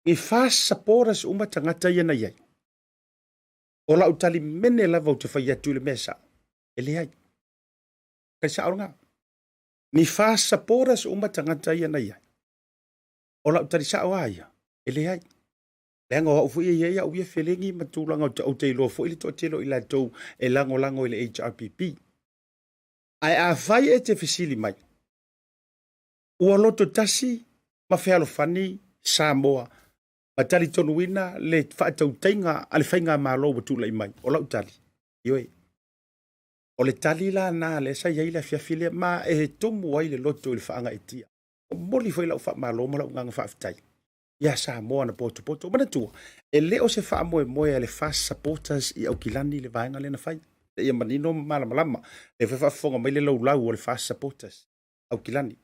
ni FAST supporters uma tagata ia na i ai? O lau talimene lava ou te fai atu i le mea sao, e leai. Kai sao lena. Ni FAST supporters uma tagata ia na i ai? O lau tali sao a ia, e leai. Leaga o au foi e i ai au ia felegi ma tulaga ou te iloa foi le toatele o i latou e lagolago i le HRPP. Ae afai e te fesili mai, ua loto tasi ma fealofani Samoa ma talitonuina le faatautaiga a le faigamalo ua tulai mai, o lau tali, ioe. O le tali la na lea sa i ai le afiafi lea, ma e tumu ai le loto i le faagaeetia. Momoli foi lau faamalo ma lau agaga faafetai ia Samoa na potopoto. Manatua, e le o se faamoemoe a le FAST supporters i Aukilani le vaega lea na fai. Ia manino ma malamalama. Lea foi faafofoga mai le laulau o le FAST supporters Aukilani.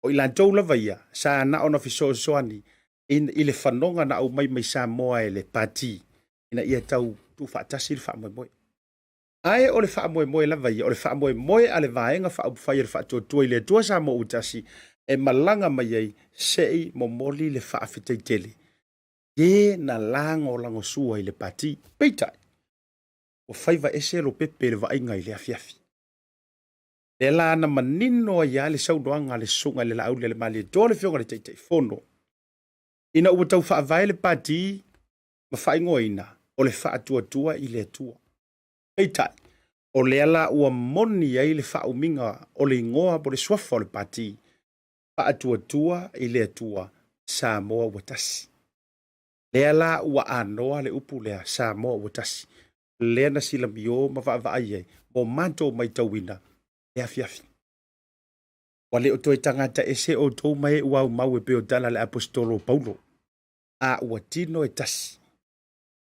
O i latou lava ia, sa na ona fesoasoani i le fanoga na aumai mai Samoa e le Pati, ina ia tau tuufaatasi le faamoemoe. Ae o le faamoemoe lava ia, o le faamoemoe a le Vaega Faaupufai a le Faatuatua i le Atua Samoa ua Tasi e malaga mai ai se i momoli le faafetai tele e na lagolagosua i le Pati. Peitai, ua faiva ese Lopepe i le vaaiga i le afiafi. Lea la na manino ai lava le saunoaga a le Susuga i le Laauli a le Malietoa, le Afioga i le Taitaifono, ina ua tau faavae le Pati ma faaigoaina o le Faatuatua i le Atua. Peitai, o lea la ua moni ai le faaumiga o le igoa po o le suafa o le Pati, Faatuatua i le Atua, Samoa ua tasi. Lea la ua anoa le upu lea, Samoa ua tasi. Lea na silamio ma vaavaai ai mo matou matauina le afiafi. Ua le o toe tagata ese outou ma e ua aumau e pei o tala a le Aposetolo o Paulo, a ua tino e tasi.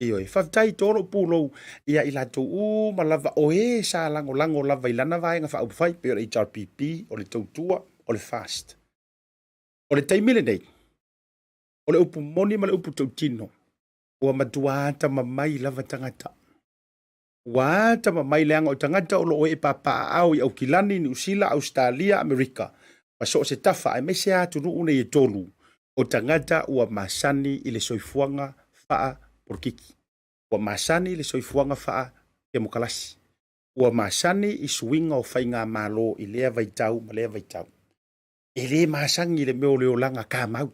Ioe, faafetai to lou pulou ia i latou uma lava o e sa lagolago lava i lana Vaega Faaupufai, pei o le HRPP, o le Tautua, o le FAST. O le taimi lenei, o le upu moni ma le upu tautino, ua matua atamamai lava tagata. Ua atamamai leaga o tagata o lo o ee papaaao i Aukilani, Niu Sila, Ausetalia, Amerika, ma so o se tafa aemaise lava atunuu nei e tolu, o tagata ua masani i le soifuaga faapolokiki, ua masani i le soifuaga faatemokalasi, ua masani i suiga o faigamalo i lea vaitau ma lea vaitau. E le masani i le mea o le olaga kamau.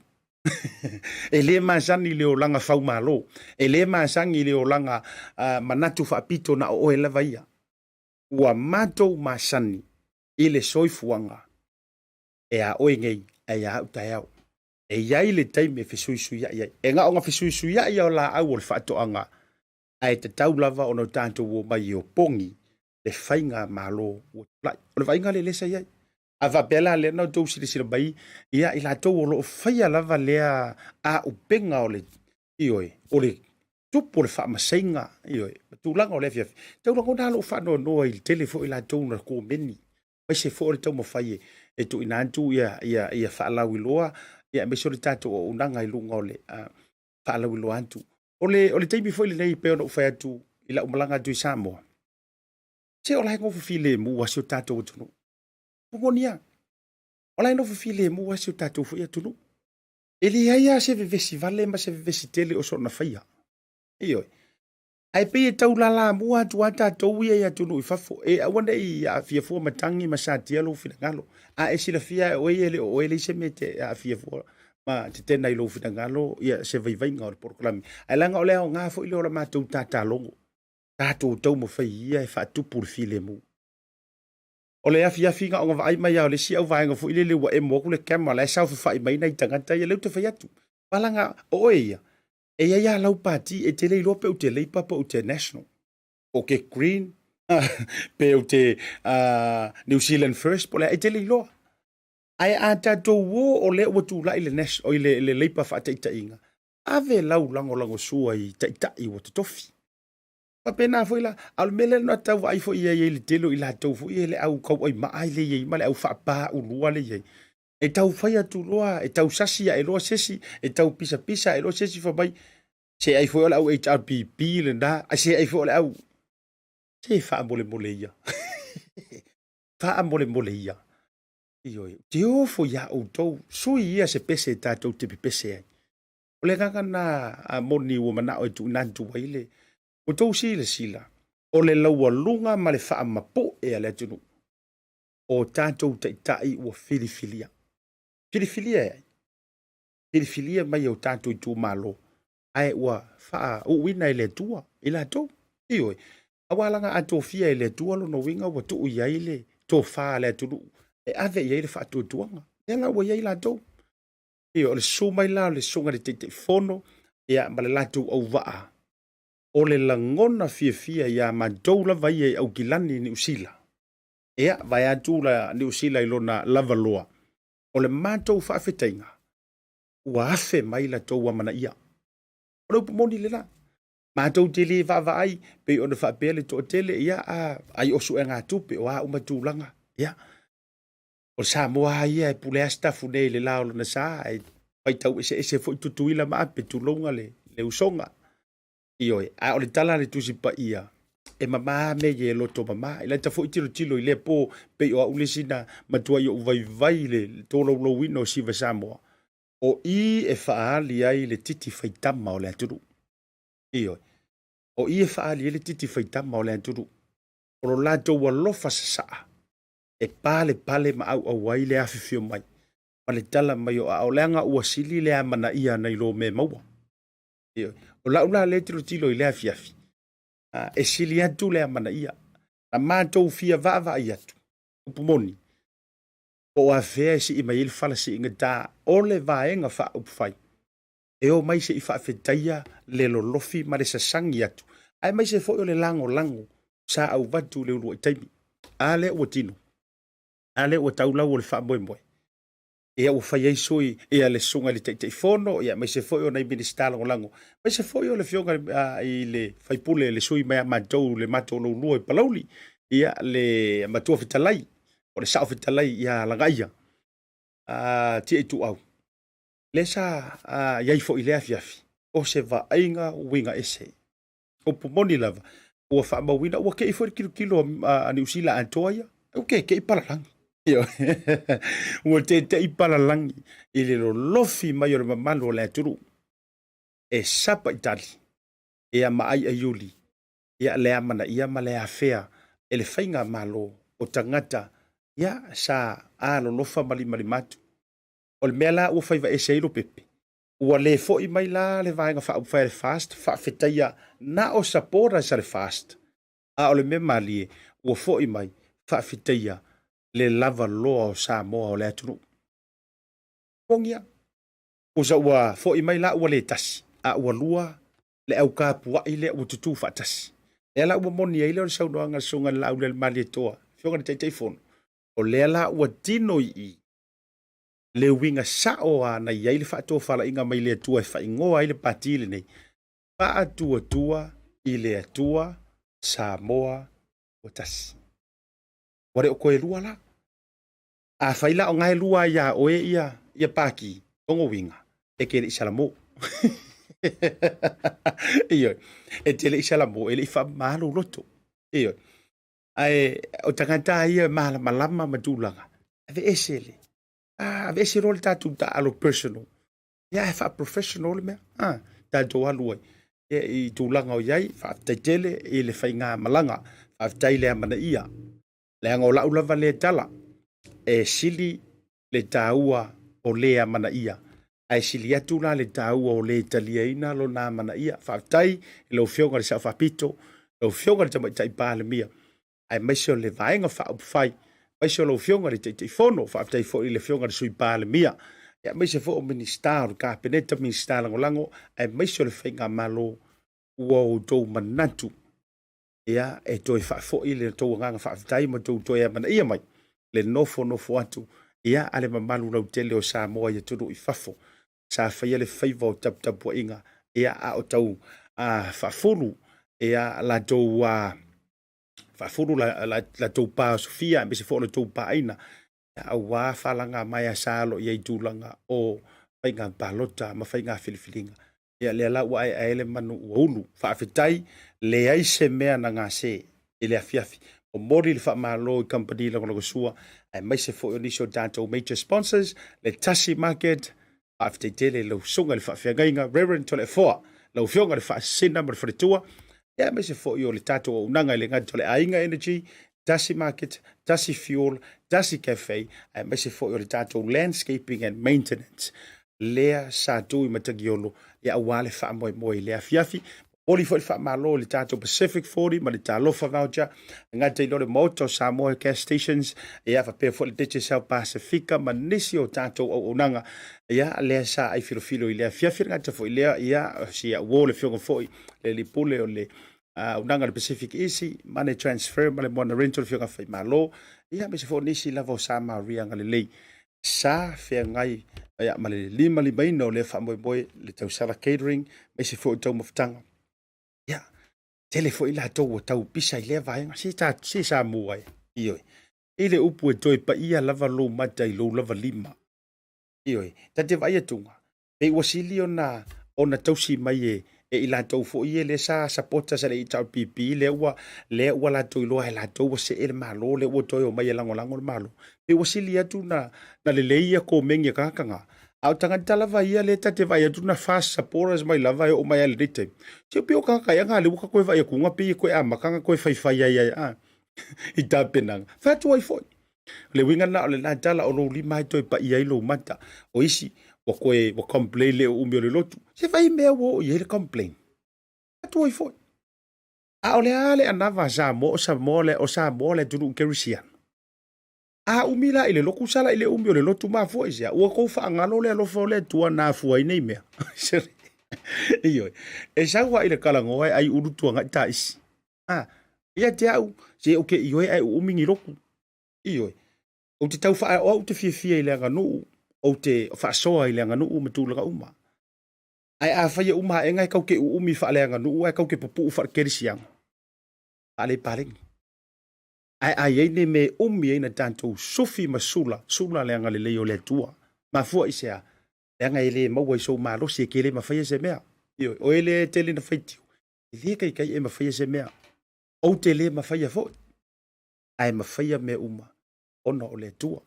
E le masani i le olaga faumalo. E le masani i le olaga manatu faapito na o oe lava ia. Ua matou masani i le soifuaga e a oe nei ae a au taeao. E i ai le taimi e fesuisuiai ai. E na ona fesuisuiai lava o laau o le faatoaga, ae tatau lava ona tatou omai e opogi le faigamalo ua tulai. O le vaaiga lea lea sa i ai. A faapea la lea na outou silasila mai, ia i latou o lo o faia lava lea auupega o le, ioe, o le tupu o le faamasaiga, ioe, ma tulaga o le afiafi. Tau lagona lou faanoanoa i le tele foi latou na komeni, aemaise foi o le taumafai e tuuina atu ia faalauiloa, ia aemaise o le tatou auaunaga i luga o le faalauiloa atu. O le taimi foi lenei pei ona ou fai atu i lau malaga atu i Samoa, se o la e nofo filemu lava si o tatou atunuu. Ua moni lava. O la e nofo filemu lava si o tatou foi atunuu. E leai lava se vevesi vale ma se vevesi tele o soona faia. Ioe. Ae pei e tau lalamua atu lava tatou ia i atunuu i fafo, e aua ne i aafia fua matagi ma satia lou finagalo. A e silafia e oe ia e le o oe, leai se mea e te aafia fua ma tetena i lou finagalo ia se vaivaiga o le polokalame. Ae leaga o le aoga foi lea o la matou tatalogo, tatou taumafai ia e faatupu le filemu. O le afiafi na ona vaai mai lava o le isi auvaega foi lele ua emo atu le camera, la e saofafai mai nai tagata ia, lea ou te fai atu. Palaga, o oe ia, e i ai lava lau pati, e te le iloa pe ou te Labour pe ou te National, po ou te Green, pe ou te New Zealand First, po o le a, e te le iloa. Ae a tatou o o lea ua tulai le, le Labour faataitaiga, Ave lau lagolagosua i taitai ua totofi. Faapena foi la, a o le mea lea na tau vaai foi i ai i le tele o i latou foi ia le au tauaimaa le i ai ma le au faapaulua le i ai. E tau fai atu loa, e tau sasi ae loa se isi, e tau pisapisa ae loa se isi fai mai, se ai foi o le au HRPP lena, ai se ai foi o le au. Se faamolemole ia. Faamolemole ia. Ioe, te ofo iā outou, sui ia se pese tatou te pepese ai. O le agaga lena a moni ua manao e tuuina atu ai le outou silasila, o le laualuga ma le faamapu'e a le atunuu, o tatou taitai ua filifilia. Filifilia e ai? Filifilia mai e o tatou itumalo, ae ua faauuina e le Atua i latou. Ioe, aua leaga a tofia e le Atua lona uiga ua tuu i ai le tofa a le atunuu e ave i ai le faatuatuaga. Lea la ua i ai latou. Ioe, o le susu mai la o le susuga i le Taitaifono ia, ma le latou auvaa, o le lagona fiafia iā matou lava ia i Aukilani i Niu Sila. Ia, vaeatu la Niu Sila i lona lava loa, o le matou faafetaiga, ua afe mai la tou amanaia. O le upu moni lena. Matou te le vaavaai, pei ona faapea le toatele, ia, a, ai o suegatupe, o a uma tulaga, ia. O le Samoa lava ia e pule lava Sitafu nei i le la o lona sa, ae faitau eseese foi Tutuila ma Ape, tulouna le, le usoga. Ioe, a o le tala a le Tusi Paia, e mama mea ia e loto mama. I lata foi tilotilo i lea po, pei o au le isi na matuai ou vaivai i le tolaulauina o Siva Samoa, o i e faaali ai le titi faitama o le atunuu. Ioe, o i e faaali ai le titi faitama o le atunuu. O lo latou alofa sasaa e palepale ma auau ai le afifio mai ma le tala mai o aao, leaga ua sili le amanaia nai lo mea maua. Ioe. O lau la lea tilotilo i lea afiafi, e sili atu le amanaia. Na matou fia vaavaai atu, upu moni, po o afea e sii mai ai le fala siigata o le Vaega Faaupufai e o mai se i faafetaia le lolofi ma le sasagi atu, aemaise foi o le lagolago sa auvatu i le uluai taimi. A lea ua tino, a lea ua tau lau o le faamoemoe. Ia ua fai ai sui, ia le susuga i le Taitaifono, ia aemaise foi o nai Minisita Lagolago, aemaise foi o le Afioga i le Faipule, le sui mai a matou, le matou laulua i Palauli, ia le Matua Fetalai, o le Sao Fetalai ia Lagaia, Tia Ituau, lea sa i ai foi i lea afiafi, o se vaaiga uiga ese. Upu moni lava, ua faamauina, ua tei foi le tilotilo a Niu Sila atoa ia, ua tete'i palalagi. Ua tete'i palalagi i le lolofi mai o le mamalu o le atunuu e sapa i tali, ia ma aiaiuli, ia le amanaia ma le afea e le faigamalo o tagata ia sa alolofa ma limalima atu. O le mea la ua faiva ese ai Lopepe, ua le foi mai la le Vaega Faaupufai a le FAST faafetaia na o supporters a le FAST, a o le mea malie ua foi mai faafetaia le lava loa o Samoa o le atunuu. Pogia. Pusa ua foi mai la ua le tasi, a ua lua le au kapuai lea ua tutū faatasi. Lea la ua moni ai lea o le saunoaga a le Susuga i le Laaulialemalietoa, Afioga i le Taitaifono, o lea la ua tino i i le uiga sao a na i ai le faatofalaiga mai le Atua e faaigoa ai le pati lenei, Faatuatua i le Atua Samoa ua tasi. Ua le o toe lua la. Afai la o gae lua ai iā oe ia, ia pati, lona uiga, e te le i salamo. Ioe, e te le i salamo, e le i faamama lou loto. Ioe. Ae o tagata ia e malamalama ma tulaga, aveese le, aveese loa le tatou taaalo personal, ia ae faa-professional le mea, a, tatou alu ai ia, i tulaga o i ai. Faafetai tele i le faigamalaga, faafetai le amanaia, leaga o lau lava lea tala, e sili le taua o le amanaia, ae sili atu la le taua o le taliaina lona amanaia. Faafetai i lau Afioga i le Sao Faapito, lau Afioga i le Tamaitai Palemia, aemaise o le Vaega Faaupufai, aemaise o lau Afioga i le Taitaifono. Faafetai foi i le Afioga i le Sui Palemia, aemaise foi o Minisita o le Kapeneta, Minisita Lagolago, aemaise o le Faigamalo ua outou manatu ia, e toe faafoi le tou agaga faafetai ma tou toe amanaia mai le nofonofo atu ia, a le mamalu lautele o Samoa i atunuu i fafo. Sa faia le faiva o taputapuaiga, ia, a o tau faafulu, ia, latou faafulu latou pa osofia aemaise foi o latou paaina, aua falaga maea sa alo i ai i tulaga o faiga palota ma faiga filifiliga. Ia lea la ua aeae ai le manu ua ulu. Faafetai, leai se mea na gase i le afiafi. Momoli le faamalo i kamupani lagolagosua aemaise foi o nisi o tatou major sponsors, le Tasi Market, faafetai tele i lau susuga i le faafeagaiga Reverend Toleafoa, lau Afioga i le Faasisina ma le Faletua, ia aemaise foi o le tatou auaunaga i le gata o le Aiga Energy, Tasi Market, Tasi Fuel, Tasi Cafe, aemaise foi o le tatou Landscaping and Maintenance lea sa tu i Matagiolo ia aua le faamoemoe i le afiafi. Momoli foi le faamalo i le tatou Pacific 40 ma le Talofa Voucher, e gata i le Maota o Samoa Gas Stations, ia faapea foi le Digicel Pasifika ma nisi o tatou auaunaga, ia lea sa ai filofilo i le afiafi. E gata foi lea, ia si au uo le afioga foi le alii pule o le auaunaga o le Pacific Easy Money Transfer ma le Moana Rental, le afioga Faimalo, ia aemaise foi o nisi lava o sa Maria agalelei sa feagai ia, ma le limalimaina o lea faamoemoe, le tausala catering, aemaise foi o taumafataga. Ia, tele foi latou ua tau pisa i lea vaega, se, ta, se Samoa e, ioe. I le upu e toe paia lava lou mata i lou lava lima. Ioe, ta te vaai atuga, pei ua sili ona ona tausi mai e e i latou foi ia lea sa supporters a le HRPP, lea ua lea ua latou iloa e latou ua see le Malo, lea ua toe omai e lagolago le Malo. Pei ua sili atu na na lelei ia komeni a tagata na. A o tagata lava ia lea ta te vaai atu na fast supporters mai lava e oo mai lava i lenei taimi. Se pei o tagata ea na lea ua ta toe vaai atu pei e toe amata ona toe faifai ai ai a i tapenaga. Fai atu ai foi. O le uiga lena o lena tala, o lou lima e toe paia ai lou mata. O isi, ua toe, ua complain le uumi o le lotu. Se fai mea ua oo i ai le complain. Atu ai foi. A o le a le anava a Samoa, o Samoa le, o Samoa le atunuu kerisiano. A umi la i le lotu, sala i le umi o le lotu mafua i se a? Ua tou faagalo le alofa o le Atua na afua ai nei mea. Ioe. E sau lava i le talanoa e ai ulu tuanai taisi. A, ia te au, se ou te ioe ae uumi ni lotu. Ioe. Ou te tau faa, o au te fiafia i le aganuu, ou te faasoa i le aganuu ma tulaga uma. Ae afai e uma aega e kau te uumi faaleaganuu ae kau te pupuu faalekerisiano, faalepaleni. Ae a i ai ni mea e umi ai na tatou sufi ma sula, sula le agalelei o le Atua. Mafua i se a? Leaga e le maua i sou malosi e te le mafaia se mea. Ioe, o e le tele na faitio, e le taitai e mafaia se mea. Ou te le mafaia foi, ae mafaia mea uma ona o le Atua.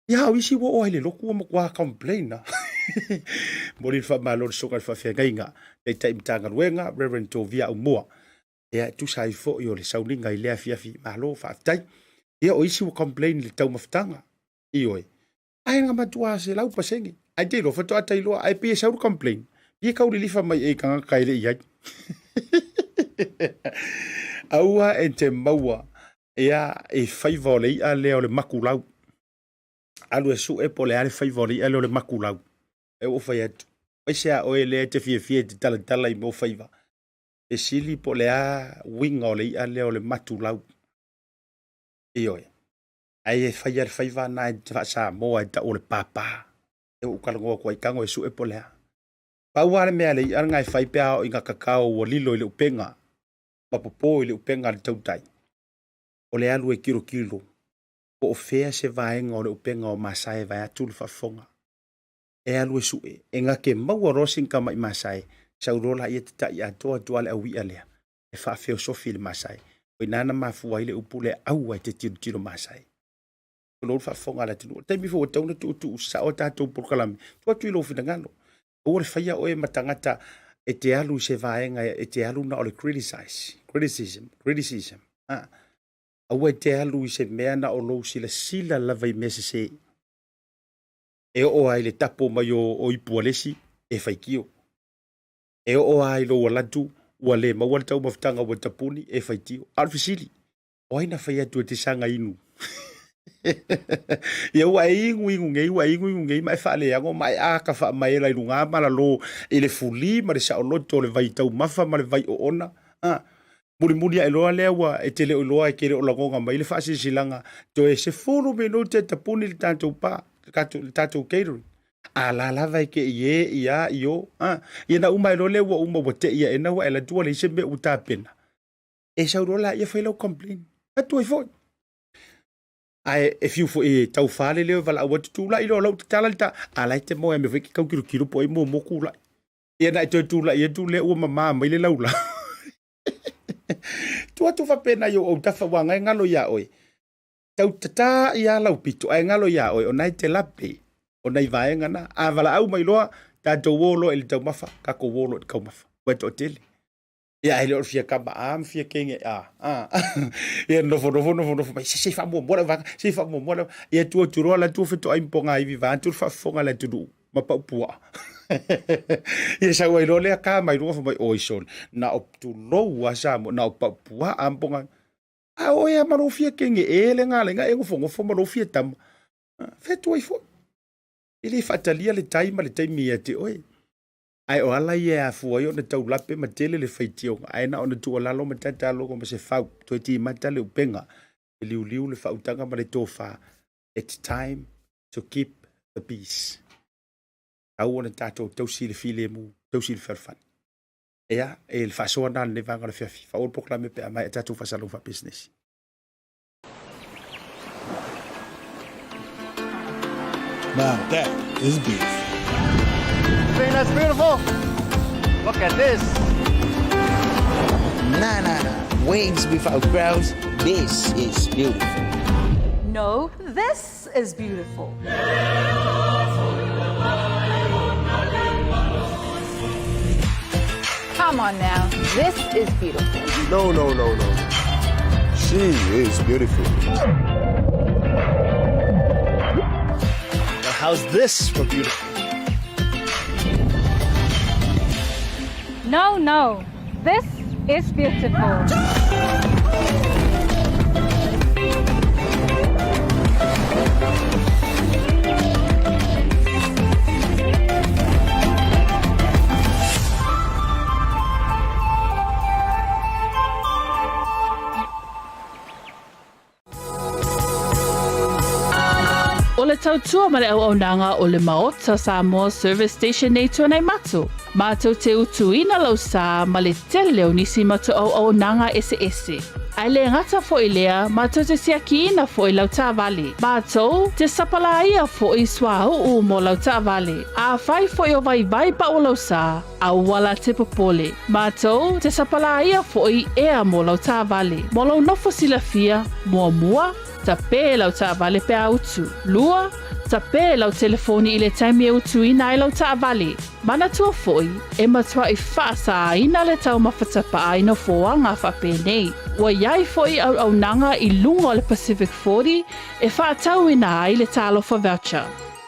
Ia, o isi ua oo ai le lotu ua matua complain a. Momoli le faamalo i le Susuga i le Faafeagaiga, Taitai Matagaluega, Reverend Tovia Aumua. Ia, e tusa ai foi o le sauniga i lea afiafi, malo faafetai. Ia, o isi ua complain i le taumafataga. Ioe. Ae na matua 100%. Ae te iloa, faatoa ta iloa, ae pei e sau le complain, pei e tau lilifa mai i tagata e le i ai. Aua e te maua ia i faiva o le i'a lea o le makulau. Alu e su'e po o le a le faiva o le i'a lea o le makulau. E ua fai atu, aise a oe lea e te fiafia e te talatala i mea o faiva. Fesili po o le a uiga o le i'a lea o le matulau. Ioe. Ae e faia le faiva na e faa-Samoa e tau o le pāpā. E ua ou talanoa atu ai tago e sue po o le a. Pau lava le mea a le i'a lena e fai pe a oo ina kakao ua lilo i le upega ma popo i le upega a le tautai, o le alu e tilotilo po o fea se vaega o le upega o masae vaeatu le faafofoga. E alu e sue, e gate maua loa sina tamai masae, sau loa laia tatai atoa atu lava le au i'a lea e faafeosofi i le masae. O i ina na mafua ai le upu lea, aua e te tilotilo masae. Tulou le faafofoga a le atunuu. O le taimi foi ua tatau ona tuutuu sao a tatou polokalame, tuu atu i lou finagalo. Aua le faia oe ma tagata e te alu i se vaega e te alu na o le criticize, criticism, criticism. Ha. Aua e te alu i se mea na o lou silasila lava i mea sese. E oo lava i le tapo mai o, o ipu a le isi, e faitio. E oo lava i lou alatu ua le maua le taumafataga ua tapuni, e faitio. A o le fesili, o ai na fai atu e te saga inu? Ia ua e inu inu nei, ua e inu inu nei, ma e faaleago ma e aka faamaela i luga ma lalo i le fuli ma le saoloto o le vai taumafa ma le vai oona. Ah, mulimuli ae loa lea ua e te le o iloa e te le o lagona mai le faasilasilaga toe 10 minute e tapuni le tatou pa, le tatou catering. A la lava e ke i e i a i o. A, ia na uma ai loa lea ua uma ua te i aena ua e alu atu ua leai se mea ua tapena. E sau loa laia fai lau complain. Atu ai foi. Ae e fiu foi e taufa le leo e valaau atu tulai loa lau tatala le ta. A la e te moe a mea foi ke tau tilotilo po o ai muamua tulai. Ia na e toe tulai atu lea ua mama mai le laulau. Tuu atu faapena i ou autafa ua agai galo iā oe. Tau tatā ia lau pito ae galo iā oe o na e te lape o nai vaega na. A valaau mai loa, tatou o loa i le taumafa, tatou o loa i le taumafa. Ua e toatele. Ia ae le o le fia kama a ma fia kenge a. A. Ia nofonofo nofonofo mai se se faamuamua lau vaega, se faamuamua lau. Ia tuu atu loa la tuu fetoai ma pogaivi vaeatu le faafofoga a le atunuu ma pau puaa. Ia sau ai loa lea ka mai luga fai mai oi sole na o tulou a Samoa na o pau puaa ma pogaivi. A o oe a ma lou fia kenge e le galega e nofonofo ma lou fia tama. Fea atu ai foi. E le faatalia le tai ma le taimi ia te oe. Ae o ala ia e afua ai ona tau lape ma tele le faitioga, ae na ona tuualalo ma tatalogo ma se fau, toe timata le upega, le liuliu, le faautaga ma le tofa. It's time to keep the peace. Tau ona tatou tausi le filemu, tausi le fealofani. Ea, e le faasoa na lenei vaega o le afiafi. Faaauau le polokalame pe a maea tatou faasalaga faapisinisi. Now that is beautiful. Think that's beautiful? Look at this. Nah, nah, nah. Wings without grounds. This is beautiful. No, this is beautiful. Come on now, this is beautiful. No, no, no, no. She is beautiful. Now, how's this for beautiful? No, no, this is beautiful. O le tautua ma le auaunaga o le Maota Samoa Service Station nei Tuanaimato, mātou te utuina lau sā ma le tele o nisi matou auaunaga eseese. Ae le gata foi lea, mātou te siakiina foi lau taavale. Mātou te sapalāia foi suauu mo lau taavale. Afai foi o vaivai pau lau sā, aua la te popole. Mātou te sapalāia foi ea mo lau taavale. Mo lou nofo silafia, muamua, tapē lau taavale pe a utu. Lua, tapē lau telefoni i le taimi e utuina ai lau taavale. Manatua foi, e matuai faasāina le taumafa tapaa i nofoaga faapenei. Ua i ai foi auaunaga i luga o le Pacific 40 e faatauina ai le Talofa Voucher.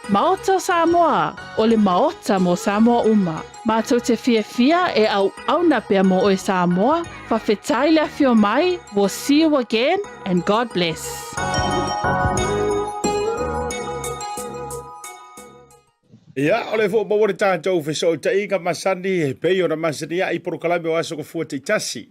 Maota o Samoa, o le Maota mo Samoa uma. Matou te fiafia e auauna pea mo oe Samoa, fafetai le afio mai, we'll see you again and God bless. Ia, o le foi maua le tatou fesootaiga masani e pei ona masani ai polokalame o Aso Gafua Taitasi.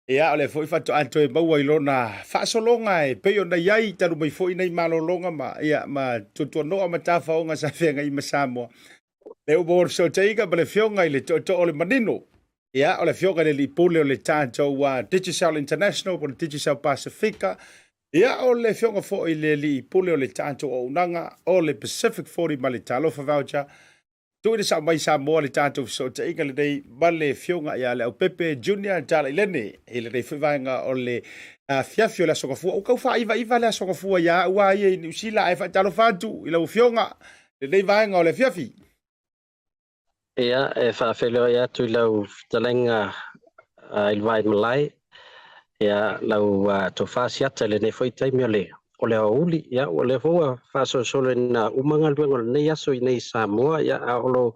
Ia, o le foi faatoa toe maua i lona faasologa e pei ona i ai talu mai foi nei malologa ma, ia, ma tuatuanoa ma tafaoga sa feagai ma Samoa. Le ua maua le fesootaiga ma le afioga i le tootoo o le manino. Ia, o le afioga i le alii pule o le tatou uh, Digicel International po o le Digicel Pasifika. Ia, o le afioga foi i le alii pule o le tatou auaunaga o le Pacific 40 ma le Talofa Voucher. Tuuina sao mai Samoa le tatou fesootaiga lenei ma le afioga ia Leaupepe Junior Talailene i lenei foi vaega o le afiafi o le Aso Gafua. Ua tau faaivaiva le Aso Gafua ia au a ia i Niu Sila ae faatalofa atu i lau afioga lenei vaega o le afiafi. Ia, e faafeiloai atu i lau fetalaiga i le Vaimalae, ia, lau tofa siata i lenei foi taimi o le o le aoauli. Ia, o lea foi ua faasolosolo ina uma galuega o lenei aso i inei i Samoa, ia, a o lo o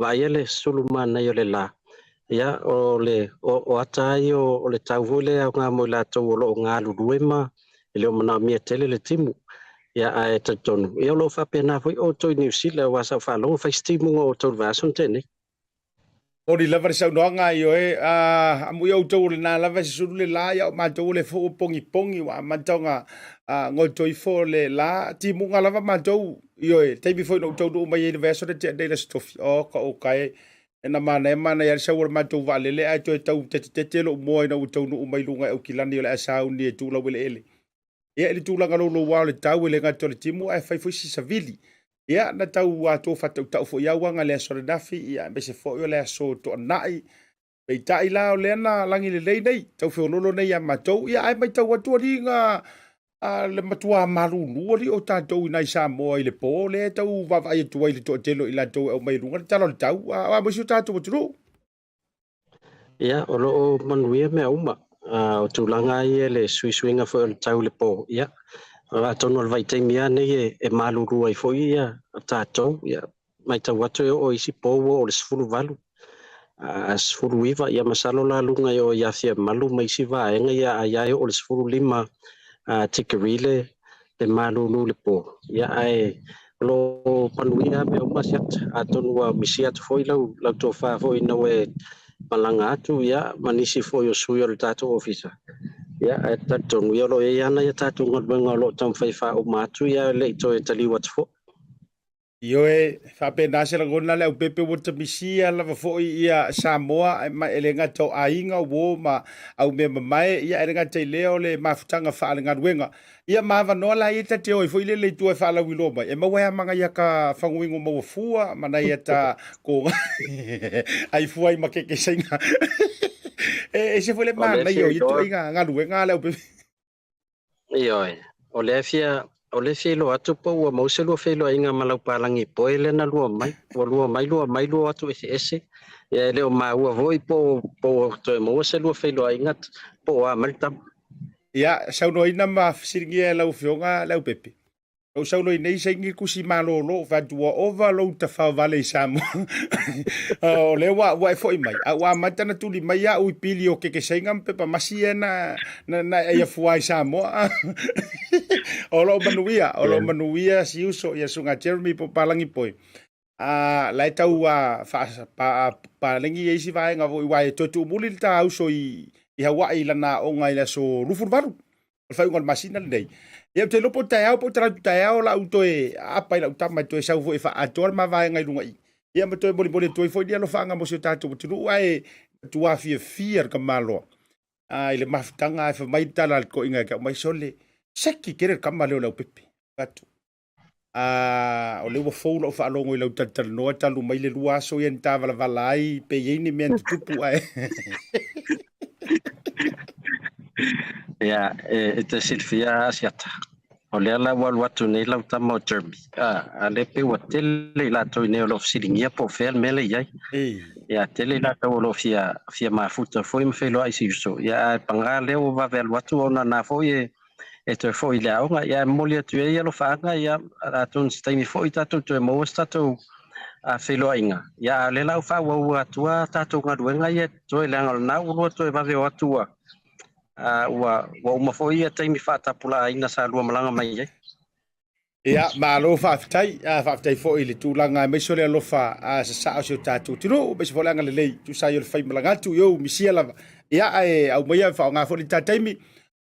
vaaia le sulu manaia o le la. Ia, o le o, o ata lava ia o, o le tau foi lea e aoga mo i latou o lo o galulue ma e le o manaomia tele le timu. Ia, ae talitonu, ia o lo o faapena foi outou i Niu Sila, aua sa ou faalogo fai se timuga o outou i le vaiaso na tea nei. Moni lava le saunoaga, ioe, a amuia outou o lena lava e susulu le la, ia o matou o lea foi ua pogipogi ua amata ona goto ifo le la, timuga lava matou, ioe, taimi foi na ou taunuu mai ai i le vaiaso na tea nei i le Aso Tofi, oka oka e, na manaia manaia lava le sau o le matou vaalele ae toe tau tetetete lou moa ina ua taunuu mai luga i Aukilani o le a sauni e tuu laueleele. Ia, i le tulaga louloua o le tau, e le gata o le timu ae fai foi si savili. Ia, na tau atoa faatautau foi auaga i le aso ananafi, ia, aemaise foi o le aso Toonai. Peitai la, o lea na lagi lelei nei, tau feoloolo nei ia matou. Ia, ae matau atu alii na le matua malulu alii o tatou i nai Samoa i le po, lea e tau vaavaai atu ai i le toatele o i latou e aumai i luga le tala o le tau, a o a mo si o tatou atunuu. Ia, o lo o manuia mea uma. O tulaga ia i le suisuiga foi o le tau i le po, ia, atonu o le vaitaimi lava nei e malulu ai foi ia tatou. Ia, matau atu e oo i isi po ua oo i le 18, 19, ia masalo la luga e oo i Afiamalu ma isi vaega, ia ai lava e oo i le 15 tikeri le malulu i le po. Ia, ae O lo o manuia lava mea uma Siata, atonu ua misia atu foi lau, lau tofa foi ina ua e malaga atu, ia, ma nisi foi o sui o le tatou ofisa. Ia, ae talitonu, ia, o lo o i ai lava nai a tatou galuega o lo o taumafai e faauma atu, ia, ae le i toe taliu atu foi. Ioe, e faapena se lagona le aupepe ua ta misia lava foi ia Samoa, ma e le gata o aiga, uo ma au mea mamae, ia, e le gata i lea o le mafutaga faalegaluega. Ia ma avanoa la ia ta te o ai foi lele i tua e faalauiloa mai, e maua ai a ma nai ata faguingo maua fua ma nai ata ko ai fua ai ma kekesaiga. E ese foi le O lea manaia fia o ia iloa, ituaiga galuega a le aupepe. ioe, o lea fia, o lea fia iloa atu po ua maua se lua feiloaiga ma lau palagi poe lea na lua mai. Ua lua mai, lua mai, lua o atu eseese. Ia e le o maua foi po, po ua toe maua se lua feiloaiga po o a mai le tama. Ia, saunoaina ma fesiligia e lau Afioga Leaupepe. Lou saunoa nei saini tusi malolo, fai atu ua ova lou tafao vale i Samoa. O lea ua, ua e foi mai. A ua amata na tuli mai au i pili o kekesaiga ma pepa masi ia na, na, na e afua i Samoa. O loo manuia, o loo manuia si uso ia suga Jeremy po Palangi Poi. A la e tau a fa pa palagi e isi vaega foi aua e toe tuumuli le ta uso i i Hawaii i lana aoga i le aso 28 o le faaiuga o le masina lenei. Ia ou te iloa po o taeao po o talaatu taeao la ou toe aapa i lau tama e toe sau foi e faaatoa le ma vaega i luga i i. Ia ma toe molimoli atu ai foi ni alofaaga mo si o tatou atunuu ae matua fiafia le tamaloa a i le mafutaga ae fai mai le tala a le toeaina e tau mai, sole, seki tele le tama lea o Leaupepe. Fai atu, A, o lea ua fou lau faalogo i lau talatalanoa talu mai le lua aso ia na tavalavala ai pe i ai ni mea na tutupu ae. Ia, e, e te silafia Asiata, o lea la ua alu atu nei lau tama o Jeremy, a, a lea pei ua tele i latou i inei o lo o fesiligia po o fea le mea lea i ai. Ia, tele i latou o lo o fia, fia mafuta foi ma feiloai i si uso. Ia, ae paga lea ua vave alu atu ona na foi e, e toe foi i le aoga. Ia, e momoli atu ai alofaaga, ia, atonu se taimi foi tatou toe maua se tatou feiloaiga. Ia, a o lea la ua faaauau atu a tatou galuega ia e totoe, leaga o lena ua lua toe vave o atu ua, ua, ua uma foi ia taimi faatapulaaina sa lua malaga mai ai. Ia, malo faafetai. Faafetai foi i le tulaga aemaise o le alofa sasaa o si o tatou atunuu, aemaise foi le agalelei tusa ai o le faimalaga atu i ou misia lava. Ia, ae aumaia faaaoga foi le ta taimi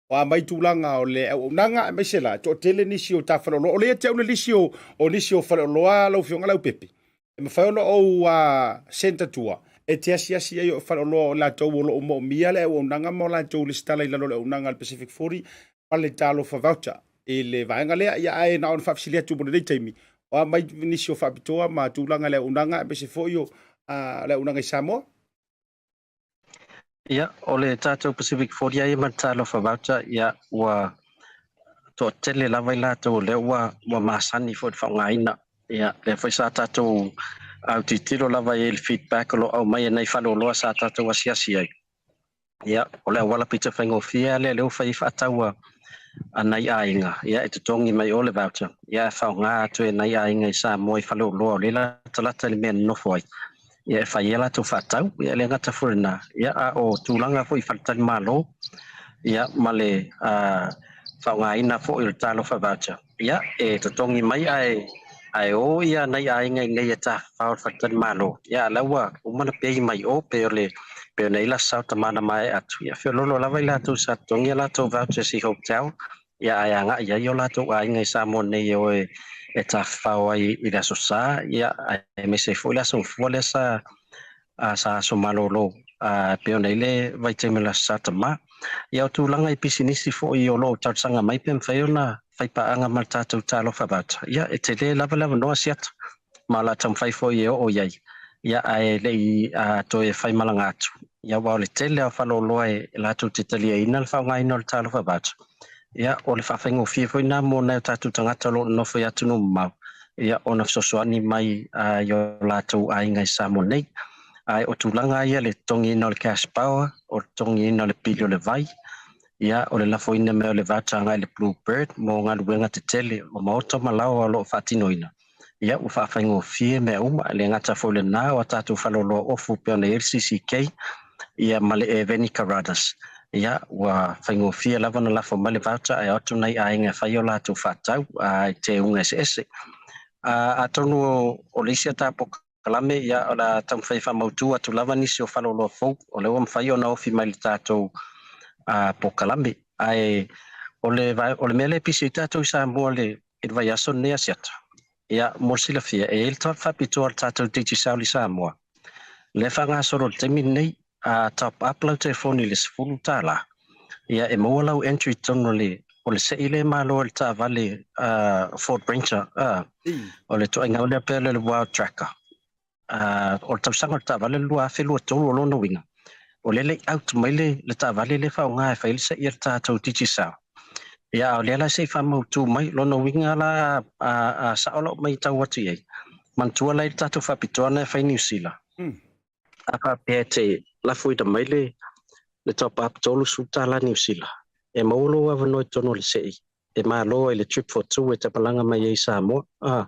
O a mai tulaga o le auaunaga aemaise la, e toatele nisi o ta faleoloa. O lea ia te au le lisi o, o nisi o faleoloa lau Afioga Leaupepe, e mafai ona ou send atua e te asiasi ai o faleoloa o latou o lo o moomia le auaunaga ma o latou lesitala i lalo o le auaunaga a le Pacific 40 ma le Talofa Voucher i le vaega lea. Ia, ae na ona faafesili atu mo lenei taimi, o a mai nisi o faapitoa ma tulaga i le auaunaga aemaise foi o le auaunaga i Samoa? Ia, o le tatou Pacific 40 ia ma le Talofa Voucher, ia, ua toatele lava i latou o lea ua, ua masani foi i le faaaogaina. Ia, lea foi sa tatou autilotilo lava i ai i le feedback o lo o aumai e nai faleoloa sa tatou asiasi ai. Ia, o le auala pito faigofie lava lea, lea ua fai ai faatau a, a nai aiga, ia, e totogi mai o le voucher, ia, e faaaoga atu e nai aiga i Samoa i faleoloa o lea e latalata i le mea e nonofo ai. Ia e fai ai a latou faatau, ia e le gata foi i lena, ia a o tulaga foi i faletalimalo, ia ma le faaaogaina foi o le Talofa Voucher, ia e totogi mai ae Ae o ia nai aiga i inei e tafafao i le faletalimalo, ia a o la ua uma ona pay mai o, pei o le pei ona i ai le Aso Sa o Tamana maea atu, ia feoloolo lava i latou sa totogi a latou vouchers i hotel, ia ae agai ai o latou aiga i Samoa nei e o e tafafao ai i le Aso Sa, ia aemaise ai foi le Aso Gafua lea sa sa aso malolo e pei ona i ai le vaitaimi o le Aso Sa Tama. Ia o tulaga i pisinisi foi o lo o talosaga mai pe mafai ona fai paaga ma le tatou Talofa Voucher, ia e tele lava le avanoa Siata ma o le a taumafai foi e oo i ai, ia ae le i toe faimalaga atu, ia aua o le tele lava o faleoloa e latou te taliaina le faaaogaina o le Talofa Voucher. Ia, o le faafaigofie foi lena mo nai o tatou tagata o lo o nonofo i atunuu mamao, ia, ona fesoasoani mai i o latou aiga i Samoa nei. Ae o tulaga lava ia i le totogiina o le cash power, o le totogiina o le pili o le vai, ia, o le lafoina mai o le voucher agai i le Blue Bird mo galuega tetele o maota ma laoa o lo o faatinoina, Ia, ua faafaigofie mea uma, e le gata foi i lena, o a tatou faleoloa ofu pei ona i ai le CCK, ia ma le Eveni Carruthers. Ia, ua faigofie lava ona lafo mai le voucher ae o atu nai aiga e fai o latou faatau i teuga eseese. Atonu o le isi a ta polokalame, ia, o le a taumafai e faamautu atu lava nisi o faleoloa fou o lea ua mafai ona ofi mai i le tatou polokalame. Ae o le o le mea lea e pisi ai tatou i Samoa i le i le vaiaso lenei Asiata. Ia, mo le silafia, e i ai le faapitoa o le tatou Digicel i Samoa, lea e faagasolo i le taimi lenei, a top up lau telefoni i le $10, ia e maua lau entry i totonu o le o le sei lea e malo ai le taavale Ford Ranger, o le ituaiga lea pei o le Wild Tracker. O le tausaga o le taavale o le 2023, o lona uiga, o lea e le i out mai le taavale lea e faaaoga e fai ai le seia a le tatou Digicel. Ia, a o lea la se i faamautu mai, lona uiga la a sao lau matau atu i ai, manatua la i le tatou faapitoa lena e fai i Niu Sila, a faapea e te lafoina mai le top up $30 Niu Sila, e maua lou avanoa i totonu o le sei e malo ai le trip for two e tapalaga mai ai i Samoa. A,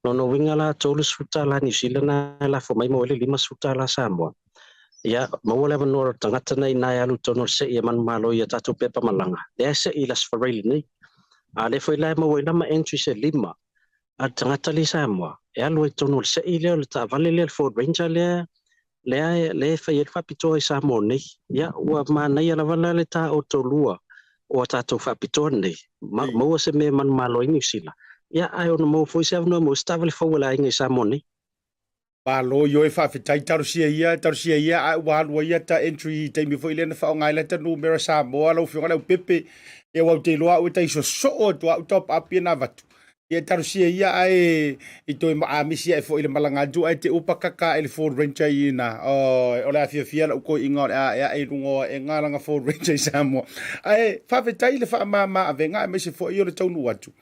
lona uiga la $30 Niu Sila na e lafo mai maua ai le $50 Samoa. Ia, maua le avanoa o le tagata na ina e alu i totonu o le sei e manumalo i a tatou pepa malaga, lea e sei i le Aso Faraile lenei. A lea foi la e maua ai la ma entries e lima a le tagata lea i Samoa e alu ai i totonu o le sei lea o le taavale lea le Ford Ranger lea lea lea e fai ai le faapitoa i Samoa nei. Ia, ua manaia lava la le taotolua o a tatou faapitoa nei, ma, maua se mea e manumalo ai Niu Sila, ia, ae ono maua foi se avanoa e maua ai se taavale fou a le aiga i Samoa nei. Malo ioe faafetai talosia ia talosia ia ae ua alu ai ia ta entry i taimi foi lea na faaaoga ai lata numera Samoa lau afioga Leaupepe ia ua ou te iloa au e tai sosoo atu au top up ia na avatu ia talosia ia ae i toe maamisi ae foi i le malaga atu ae te upa kaka ae le Ford Ranger i ina o le afiafia lau koiinga o le a ae i luga o aega langa Ford Ranger i Samoa ae faafetai le faamama avega aemaise foi o le taunuu atu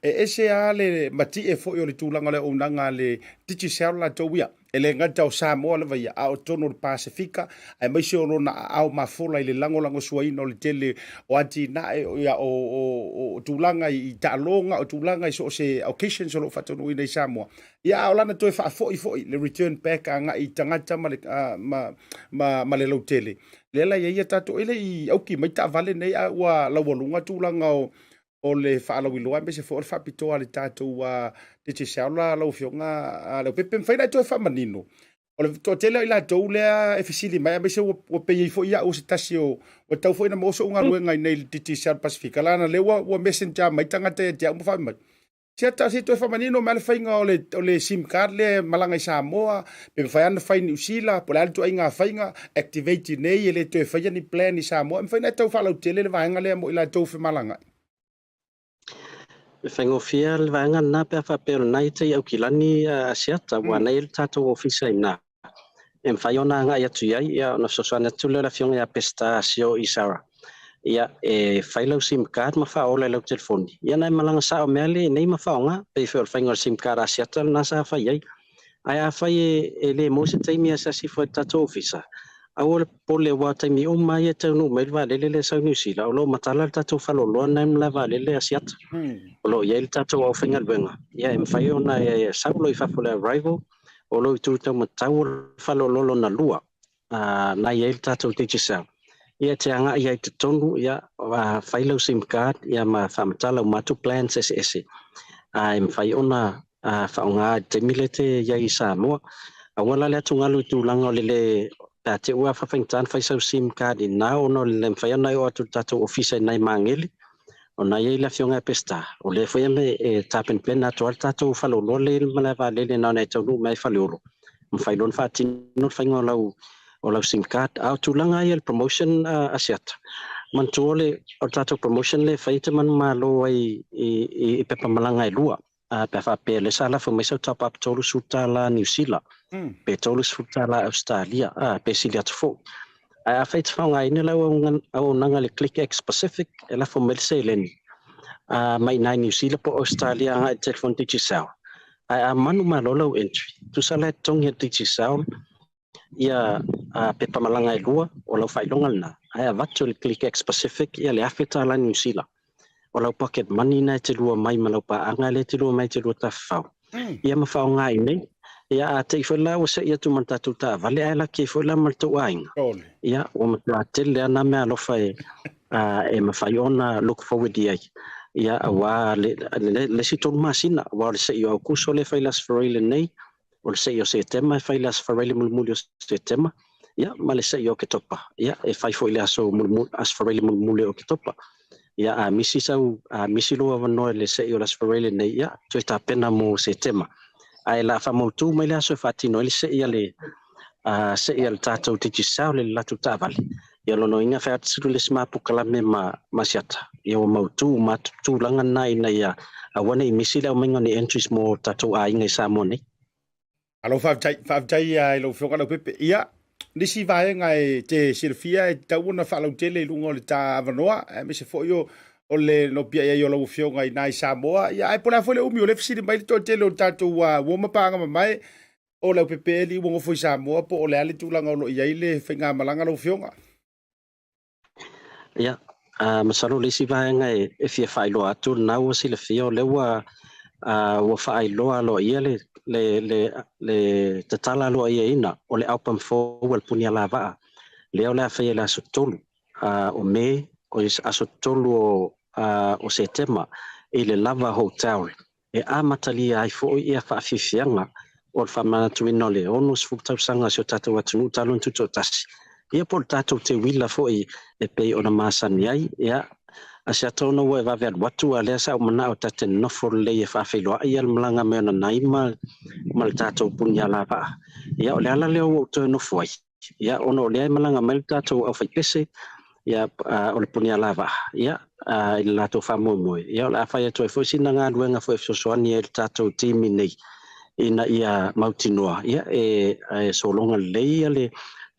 E ese lava le matie foi o le tulaga o le auaunaga a le Digicel latou ia. E le gata o Samoa lava ia, a o totonu o le Pasefika, aemaise o lona aao mafola i le lagolagosuaina o le tele o atinae, ia, o, o, o tulaga i taaloga, o tulaga i so o se occasions o lo o faataunuuina i Samoa. Ia, a o lana toe faafoi foi, le return back agai i tagata ma le, ma, ma, ma le lautele. Lea la e i ai ia tatou, e le i auki mai taavale nei, a ua laualuga tulaga o, o le faalauiloa aemaise foi o le faapitoa a le tatou Digicel la lau Afioga Leaupepe. Mafai ona e toe faamanino, o le toatele o i latou lea e fesili mai, aemaise ua pei ai foi au o se tasi o ua tatau foi ona maua so'u galuega i inei i le Digicel Pasifika, leaga lea ua messenger mai tagata ia te au ma fai mai, Sia se toe faamanino mai le faiga o le sim card lea e malaga i Samoa, pe mafai lava ona fai i Niu Sila, po o le a le ituaiga faiga, activate i inei e le toe faia ni plan i Samoa. E mafai ona e tau faalautele le vaega lea mo i latou femalagaai? E faigofie le vaega lena pe a faapea o lena e te i Aukilani Asiata, ua na i ai le tatou ofisa i ina. E mafai ona agai atu i ai, ia, ona fesoasoani atu lea o le afioga ia Peseta Sio Isara. Ia, e fai lau sim card ma faaola i lau telefoni. Ia, na e malaga sao mea le nei ma faaaoga, pei foi o le faiga o le sim card Asiata lena sa fai ai. Ae afai e le maua se taimi e asiasi ifo ai i le tatou ofisa, aua le popole aua o taimi uma lava ia e taunuu mai le vaalele lea e sau i Niu Sila, o lo o matala le tatou faleoloa lena i le malae vaalele Asiata. O lo o i ai le tatou aufaigaluega, ia e mafai ona e sau loa i fafo i le arrival, o lo o i itu taumatau o le faleoloa lona lua na i ai le tatou Digicel. Ia e te agai ai i totonu, ia, fai lau sim card ia ma faamatala uma atu plans eseese e mafai ona faaaoga i le taimi lea e te i ai i Samoa. Aua la le atugalu i tulaga o le le pe a te i ua faafaigata ona fai sau sim card i ina ona o le le mafai ona e oo atu i le tatou ofisa i ina i Magele, ona e i ai le Afioga ia Peseta, o lea foi e tapenapena atu ai le tatou faleoloa lea i le malae vaalele na ona e taunuu mai lava i Faleolo, mafai loa ona faatino le faiga o lau o lau sim card. A o tulaga ia i le promotion a Asiata, manatua o le tatou promotion lea e fai e te manumalo ai i pepa malaga e lua. Pe a faapea o lea sa lafo mai sau top up $30 Niu Sila, pe $30 Ausetalia, pe sili atu foi. Ae afai e te faaaogaina lau auaunaga i le Click X Pacific e lafo mai le seleni mai i ina i Niu Sila po o Ausetalia agai i le telefoni Digicel, ae a manumalo lau entry, tusa la e totogi e le Digicel ia pepa malaga e lua, o lau faailoga lena, ae avatu e le Click X Pacific ia le $1,000 Niu Sila. O lau pocket money lena e te lua mai ma lau paaga lea e te lua mai e te lua tafafao, ia ma faaaoga i inei. Ia a te i foi la ua sei atu ma le tatou taavale ae laki ai foi la ma le tou aiga, ia ua matua tele lava na meaalofa e e mafai ona look forward i ai. Ia aua le le isi tolu masina, aua o le sei o Aokuso lea e fai i le Aso Faraile lenei, o le sei o Setema e fai i le Aso Faraile mulimuli o Setema, ia, ma le sei o Oketopa, ia, e fai foi i le aso mulimuli, Aso Faraile mulimuli o Oketopa. Ia, a misi sau, a misi lou avanoa i le sei o le Aso Faraile nei, ia, toe tapena mo Setema. Ae la faamautu mai le aso e faatino ai le sei a le, a sei a le tatou Digicel i le latou taavale. Ia, lona uiga fai atu le isi mapukalame ma, ma Asiata, ia ua mautu uma atu tulaga na ina ia aua ne i misi le aumaiga o ni entries mo tatou aiga i Samoa nei. Alo faafetai, faafetai i lau Afioga Leaupepe. Ia, nisi vaega e te silafia e tatau ona faalautele i luga o le ta avanoa, aemaise foi o o le nopia i ai o lau Afioga i ina i Samoa. Ia, ae po o le a foi le umi o lea e fesili mai le toatele o tatou uo ma paaga mamae o Leaupepe Eli ua nofo i Samoa po o le a le tulaga o lo o i ai le faigamalaga lau Afioga. Ia, masalo o le isi vaega e fia faailoa atu, lena ua silafia o lea ua ua faailoa aloaia le le le le tatala aloaiaina o le album fou a le Punialavaa, lea o le a faia i le aso 3 o Me, o le aso 3 o Setema i le Lava Hotel e amatalia ai foi ia faafiafiaga o le faamanatuina o le 60 tausaga o si o tatou atunuu talu ona tutoatasi, ia po o le tatou teuila foi e pei ona masani ai. Ia, a se ata ona ua e vave alu atu, a o lea sa ou manao ta te nofo lelei e faafeiloai ia le malaga mai o Nanai ma ma le tatou punialavaa. Ia, o le ala lea ua ou toe nofo ai. Ia, ona o lea e malaga mai le tatou aufaipese, ia, o le punialavaa, ia, i le latou faamoemoe, ia, o le a fai atu ai foi sina galuega foi e fesoasoani ai i le tatou team nei, ina ia mautinoa, ia, e sologa lelei ia le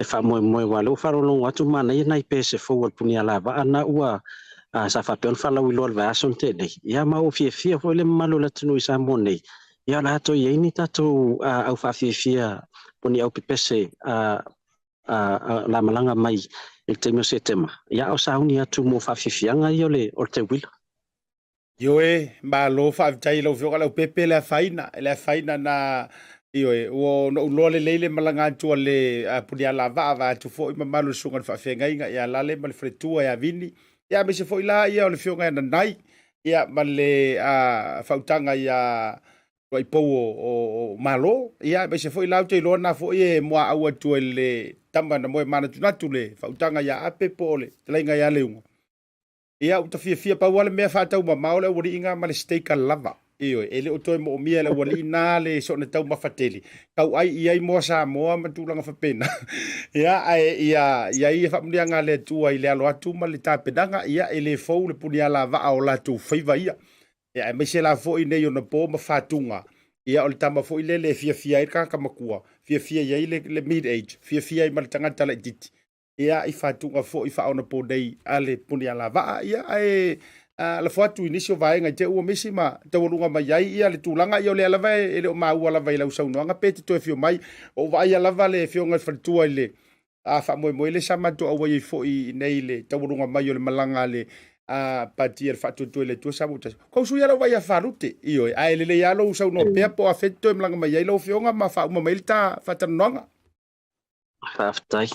faamoemoe, aua o lea ua faalogologo atu manaia nai pese fou a le punialavaa na ua sa faapea ona faalauiloa i le vaiaso na tea nei, ia, ma ua fiafia foi le mamalu o le atunuu i Samoa nei, Ia, o le a toe i ai ni tatou au faafiafia po o ni au pepese la malaga mai i le taimi o Setema, ia, a o sauni atu mo faafiafiaga ia o le teuila. Ioe, malo faafetai i lau Afioga Leaupepe le afaina, le afaina na, ioe, ua ona ou iloa lelei le malaga atu a le Punialavaa vaeatu foi mamalu o le Susuga i le Faafeagaiga ia Lale ma le Faletua ia Vini, ia aemaise foi la ia o le Afioga ia Nanai, ia ma le fautaga ia Luaipou o Malo, ia aemaise foi la ou te iloa na foi e muaau atu ai le tama na moe manatunatu le fautaga ia Ape po o le talaiga ia Leuga. Ia ua ta fiafia pau lava le mea faataumamao le aualii na ma le steak lava. Ioe, e le o toe moomia e le aualii na le soona taumafa tele. Tau ai i ai moa Samoa ma tulaga faapena. Ia, ae ia i ai faamuniaga a le Atua i le alo atu ma le tapenaga, ia e le fou le punialavaa o latou faiva ia. Ia, aemaise la foi nei ona po ma fatuga, ia o le tama foi lele e fiafia ai le tagata matua, fiafia i ai le, le mid age, fiafia ai ma le tagata laitiiti. Ia, i fatuga foi faaonaponei a le punialavaa, ia, ae lafo atu i nisi o vaega i te ua misi ma taualuga mai ai ia le tulaga, ia o lea lava e le o maua lava i lau saunoaga pe te toe afio mai. Ua ou vaaia lava le afioga i le faletua i le faamoemoe lea sa matou auai ai foi i inei i le taualuga mai o le malaga a le Pati a le Faatuatua i le Atua Samoa Tasi. Kou sui lou vaai ia Falute, ioe, ae lelei lava lou saunoa pea po o afea e te toe malaga mai ai lau afioga ma faauma mai le ta faatalanoaga. Faafetai.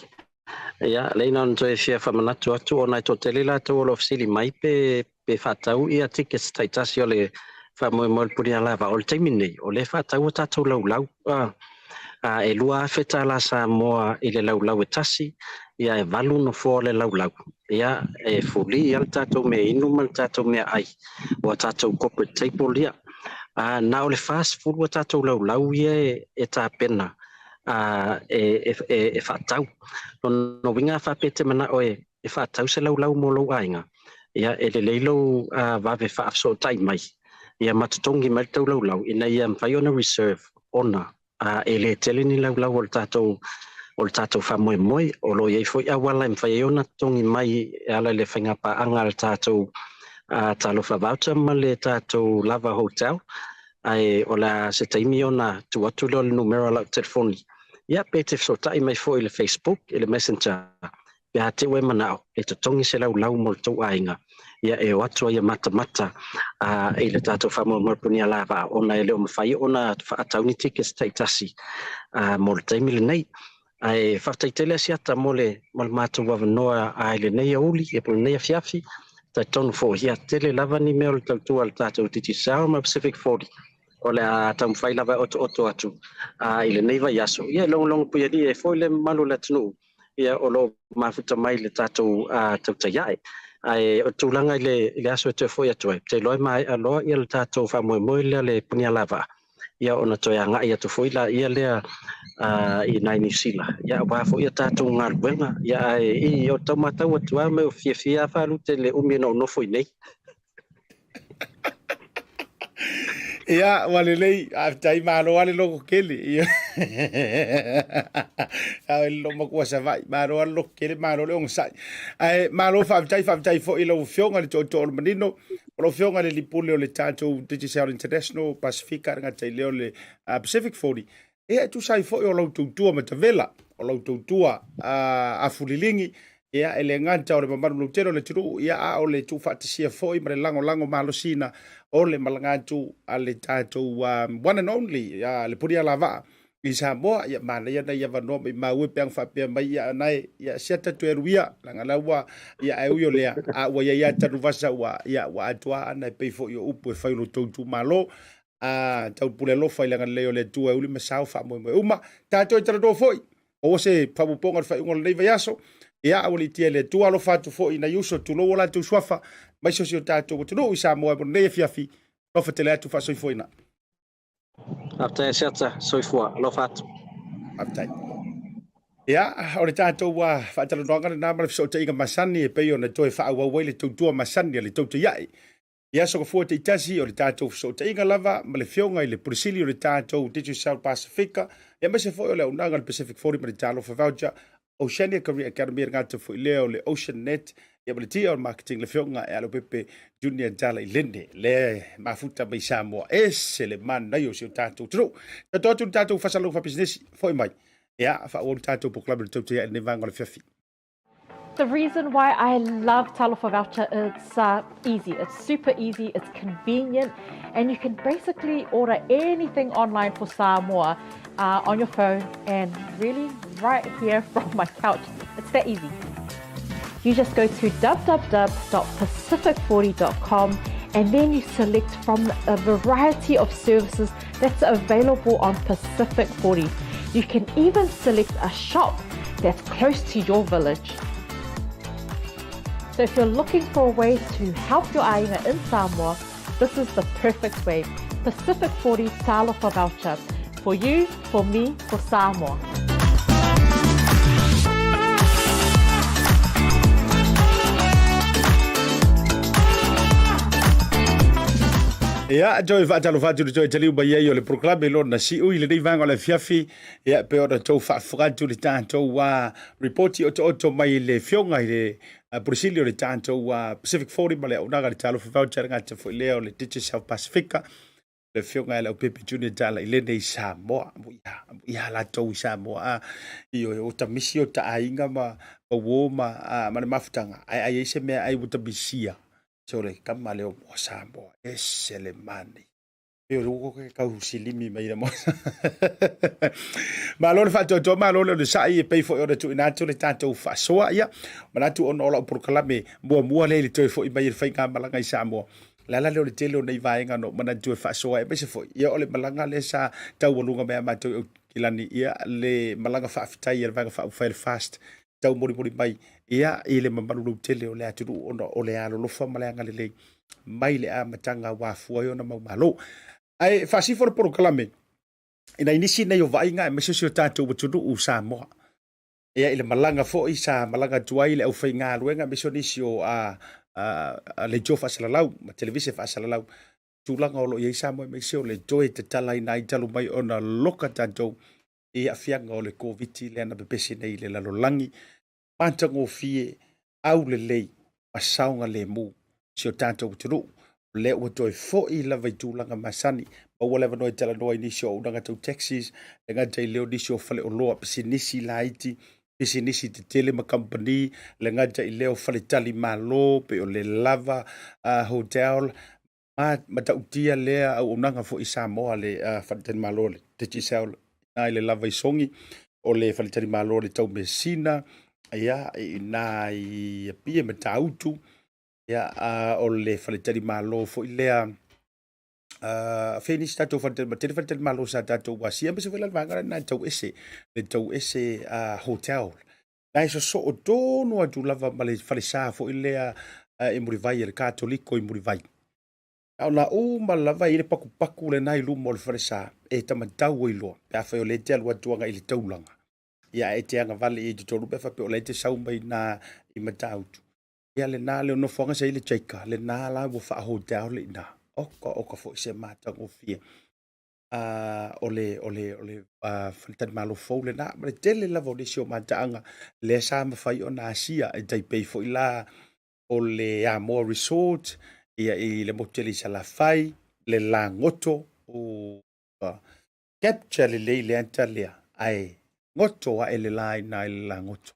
Ia, lea na ona toe fia faamanatu atu ona e toatele latou o lo o fesili mai pe pe faatau ia tickets taitasi o le faamoemoe o le Punialavaa. O le taimi lenei, o lea e faatau a tatou laulau, e $2,000 tala Samoa i le laulau e tasi, ia e valu nofoa o le laulau. Ia, e fuli lava le tatou meainu ma le tatou meaai, o a tatou corporate table ia. Na o le 40 a tatou laulau ia e tapena e faatau. Lona uiga a faapea e te manao e faatau se laulau mo lou aiga, ia e lelei lou vave faafesootai mai ia ma totogi mai le tou laulau ina ia mafai ona reserve ona e le tele ni laulau o le tatou o le tatou faamoemoe. O lo o i ai foi auala e mafai ai ona totogi mai e ala i le faigapaaga a le tatou Talofa Voucher ma le tatou Lava Hotel, ae o le a se taimi ona tuu atu lea o le numera o lau telefoni, ia pe te fesootai mai foi i le Facebook i le Messenger pe a te ua e manao e totogi se laulau mo le tou aiga, ia e o atu ai e matamata i le tatou faamoemoe Punialavaa ona e le o mafai ona faatau ni tickets taitasi mo le taimi lenei. Ae faafetai tele Asiata mo le mo le matou avanoa i lenei aoauli ia po o lenei afiafi. Talitonu foi ia tele lava ni mea o le tautua a le tatou Digicel ma Pacific 40 o le a taumafai lava e otooto atu i lenei vaiaso. Ia e logologo puialii ai foi le mamalu o le atunuu ia o lo o mafuta mai le tatou tautai ae. Ae o le tulaga i le, i le aso e toe foi atu ai, ou te iloa e maea loa ia le tatou faamoemoe lea le Punialavaa, ia ona toe agai atu foi laia lea i nai Niu Sila, ia aua foi a tatou galuega. Ia ae i o tau matau atu lava mea o fiafia lava Faalute i le umi ona ou nofo i inei. Ia, ua lelei, faafetai, malo lava le logo tele. Ia. Ao le logo matua Savaii, malo lava le logo tele, malo le onosai. Ae malo faafetai, faafetai foi i lau Afioga i le Tootoo o le Manino, o lau Afioga i le Lipule o le tatou Digicel International Pasifika, le gata i lea o le Pacific 40. Ia, e tusa ai foi o lau tautua matavela, o lau tautua afuliligi, ia, e le gata o le mamalu lautele o le atunuu, ia, a o le tuufaatasia foi ma le lagolago malosiina o le malaga atu a le tatou one and only, le Punialavaa i Samoa. Ia, manaia nai avanoa maimau e pe ana faapea mai, ia, anae, ia, siata toe alu ia, leaga la ua, ia, ae ui o lea, a ua i ai lava tanuvasa ua, ia, ua atoa ana e pei foi o upu e fai o lo outou itumalo. A tau pule alofa i le agalelei o le Atua e uli ma sao faamoemoe uma. Tatou e talanoa foi, maua se faaopoopoga i le faaiuga o lenei vaiaso. Ia, ua litia e le Atua, alofa atu foi i nai uso, tulou o latou suafa, aemaise o si o tatou atunuu i Samoa mo lenei afiafi. Alofa tele atu, faasoifuaina. Faafetai Asiata, soifua, alofa atu. Faafetai. Ia, o le tatou faatalanoaga lena ma le fesootaiga masani e pei ona toe faaauau ai le tautua masani a le Tautaiae. I aso gafua taitasi o le tatou fesootaiga lava ma le Afioga i le Pule Sili o le tatou Digicel Pasifika, aemaise foi o le auaunaga a le Pacific 40 ma le Talofa Voucher, Oceania Career Academy, e le gata foi lea o le Ocean Net, ia ma le tia o le marketing, le Afioga e Leaupepe Junior Dala i Lene, lea e mafuta mai Samoa. Ese le manaia o si o tatou atunuu. Tatou atu le tatou faasalalau faapisinisi, foi mai. Ia, faaauau le tatou polokalame o le Tautai Ae i lenei vaega o le afiafi. The reason why I love Talofa Voucher, it's easy. It's super easy, it's convenient, and you can basically order anything online for Samoa on your phone and really right here from my couch. It's that easy. You just go to www.pacific40.com and then you select from a variety of services that's available on Pacific 40. You can even select a shop that's close to your village. So if you're looking for a way to help your aiga in Samoa, this is the perfect way. Pacific 40 Talofa Voucher. For you, for me, for Samoa. Ia, toe faatalofa atu le toe taliu mai ai o le polokalame lona siu i lenei vaega o le afiafi. Ia, e pei ona outou faafofoga atu le tatou ripoti otooto mai le Afioga i le Pule Sili o le tatou Pacific 40 ma le auaunaga a le Talofa Voucher, le gata foi lea o le Digicel Pasifika, le Afioga ia Leaupepe Junior Tala i lenei Samoa. Ia latou i Samoa, ioe, o ta misi o ta aiga ma uo ma le mafutaga, ae ai ai se mea ai ua ta misia. So le kama lea o Moa Samoa, ese le manaia. Pei o le ua ke kau silimi mai le moa. Malo le faatoatoa, malo le onosai, e pei foi ona tuuina atu le tatou faasoa. Ia, manatu ona o lau polokalame muamua lea i le toe foi mai i le faigamalaga i Samoa. Le ala lea o le tele o nei vaega na ou manatu e faasoa ai, aemaise foi, ia o le malaga lea sa taualuga mai a matou i Aukilani, ia le malaga faafetai a le Vaega Faaupufai a le FAST, taumolimoli mai, ia, i le mamalu lautele o le atunuu ona o le alolofa ma le agalelei mai le amataga ua afua ai ona mau malo. Ae faasifo le polokalame i nai nisi nei o vaaiga aemaise o si o tatou atunuu Samoa. Ia i le malaga foi sa malaga atu ai le aufaigaluega aemaise o nisi o a, a, a leitio faasalalau ma televise faasalalau tulaga o lo o i ai Samoa aemaise o le toe tatalaina ai talu mai ona loka tatou i aafiaga o le Koviti lea na pepesi nei i le lalolagi. Matagofie, aulelei ma saogalemu si o tatou atunuu. O lea ua toe foi lava i tulaga masani. Maua le avanoa e talanoa i nisi o auaunaga tau taxis, e gata i lea o nisi o faleoloa, pisinisi laiti, pisinisi tetele ma kamupani, le gata i lea o faletalimalo, pei o le Lava uh, Hotel, ma matautia lea auaunaga foi i Samoa le uh, faletalimalo le Digicel i le Lava i Sogi, o le faletalimalo le Taumeasina, ia, i ina i Apia Matautu, ia, a, o le faletalimalo foi lea, uh, fea nisi tatou faletalimalo, tele faletalimalo sa tatou asia, aemaise foi la le vaega lena e tau ese, le tau ese uh, hotel. Na e sosoo tonu atu lava ma le falesa foi lea uh, i Mulivai, e le Katoliko i Mulivai. A o nā uma lava i le pakupaku lena i luma o le falesa, e tamatau ai loa, pe afai o lea e te alu atu agai i le taulaga. Ia, e te agavale i ai i totonu pe a faapea o la e te sau mai i i Matautu. Ia lena le nofoaga sa i le Jaika, lena la ua faa-hotel i ina. Oka oka foi se matagofie. Uh, o le, o le, o le uh, faletalimalo fou lena, ma le tele lava o nisi o mataaga lea sa mafai ona asia e tai pei foi la o le Amoa Resort, ia i le motu tele i Salafai, le Lagoto, o uh, capture lelei le ata lea, ae goto ae le la ina i le Lagoto.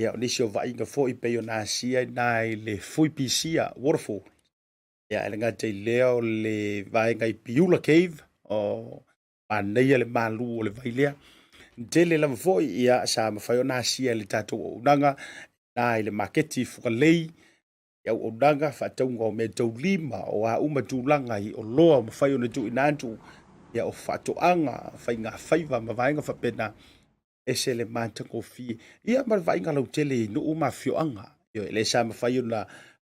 Ia, o nisi o vaaiga foi pei ona asia ina i le Fuipisia Waterfall. Ia, e le gata i lea o le vaega i Piula Cave, o manaia le malu o le vai lea. Tele lava foi, ia, sa mafai ona asia e le tatou auaunaga, na i le maketi i Fugalei, i auaunaga, faatauga o mea taulima, o a uma tulaga i oloa o mafai ona tuuina atu, ia, o faatoaga, faiga faiva ma vaega faapena. Ese le matagofie. Ia ma le vaaiga lautele i nuu ma afioaga. Ioe, lea sa mafai ona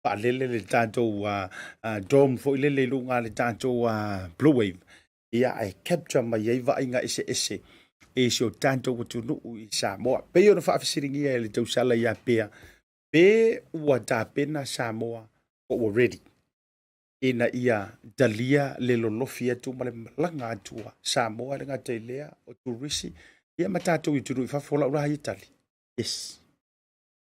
faalele le tatou uh, uh, dome foi lele i luga le tatou uh, blue wave. Ia, ae capture mai ai vaaiga eseese i si o tatou atunuu i Samoa. Pei ona faafesiligia e le tausala ia Pea, pe ua tapena Samoa po ua ready ina ia talia le lolofi atu ma le malaga atu a Samoa e le gata i lea o turisi ia ma tatou i atunuu i fafo. O lau la ia tali, yes,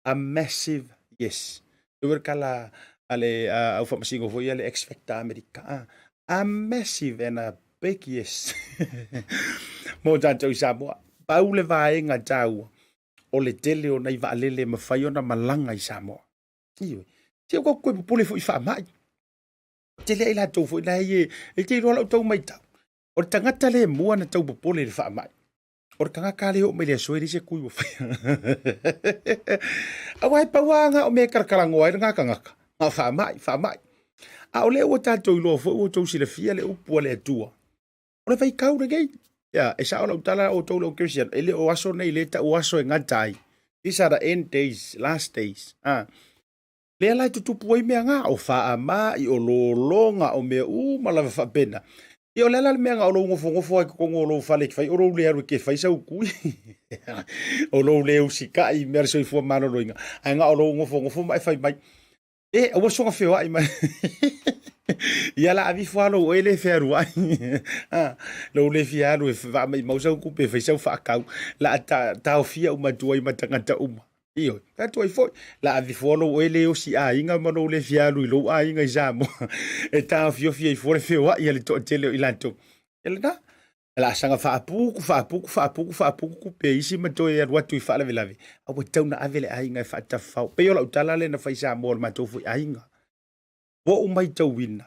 a massive yes. E ua kala a le au faamasino foi ia le X Factor Amerika, a, a massive and a big yes mo tatou i Samoa. Pau le vaega taua o le tele o nai vaalele e mafai ona malaga i Samoa. Ioe. Se ua koe popole foi i faamai. Tele ai latou foi la e e te iloa lau tau maitau. O le tagata le mua na tau popole i le faamai. O le tagata le oo mai le aso e leai se kui ua faia. Aua e pau lava na o mea e kalakalagoa ai lena tagata. Na o faamai, faamai. A o lea ua tatou iloa foi ua outou silafia le upu a le Atua. O le vaitau lenei. Ia, e sao lau tala outou le au kerisiano, e le o aso nei le tau aso e gata ai. These are the end days, last days. Ah. Lea la e tutupu ai mea nga, o faamai, o lologa, o mea uma lava faapena. Ia o le a la le mea na o lou nofonofo ai i totonu o lou fale e te fai, o lou le alu e te fai sau kui. o lou le usikai i mea o le soifua maloloina, ae na o lou nofonofo ma e fai mai. E, aua soga feoai mai. Ia la ave ifo lava lou oe le fealuai. Ah, lou le fia alu e faamaimau sau tupe e fai sau faatau. La a ta, taofia uma atu ai ma tagata uma. Ioe, tatou ai foi. La ave ifo lou oe le osi aiga ma lou le fia alu i lou aiga i Samoa. E taofiofia ifo le feoai a le toatele o i latou. E lena, O le a saga faaputu, faaputu, faaputu, faaputu tupe a isi ma toe alu atu i faalavelave, a ua tatau ona ave le aiga e faatafafao. Pei o lau tala lea na fai i Samoa o le matou foi aiga. Ua ou maitauina,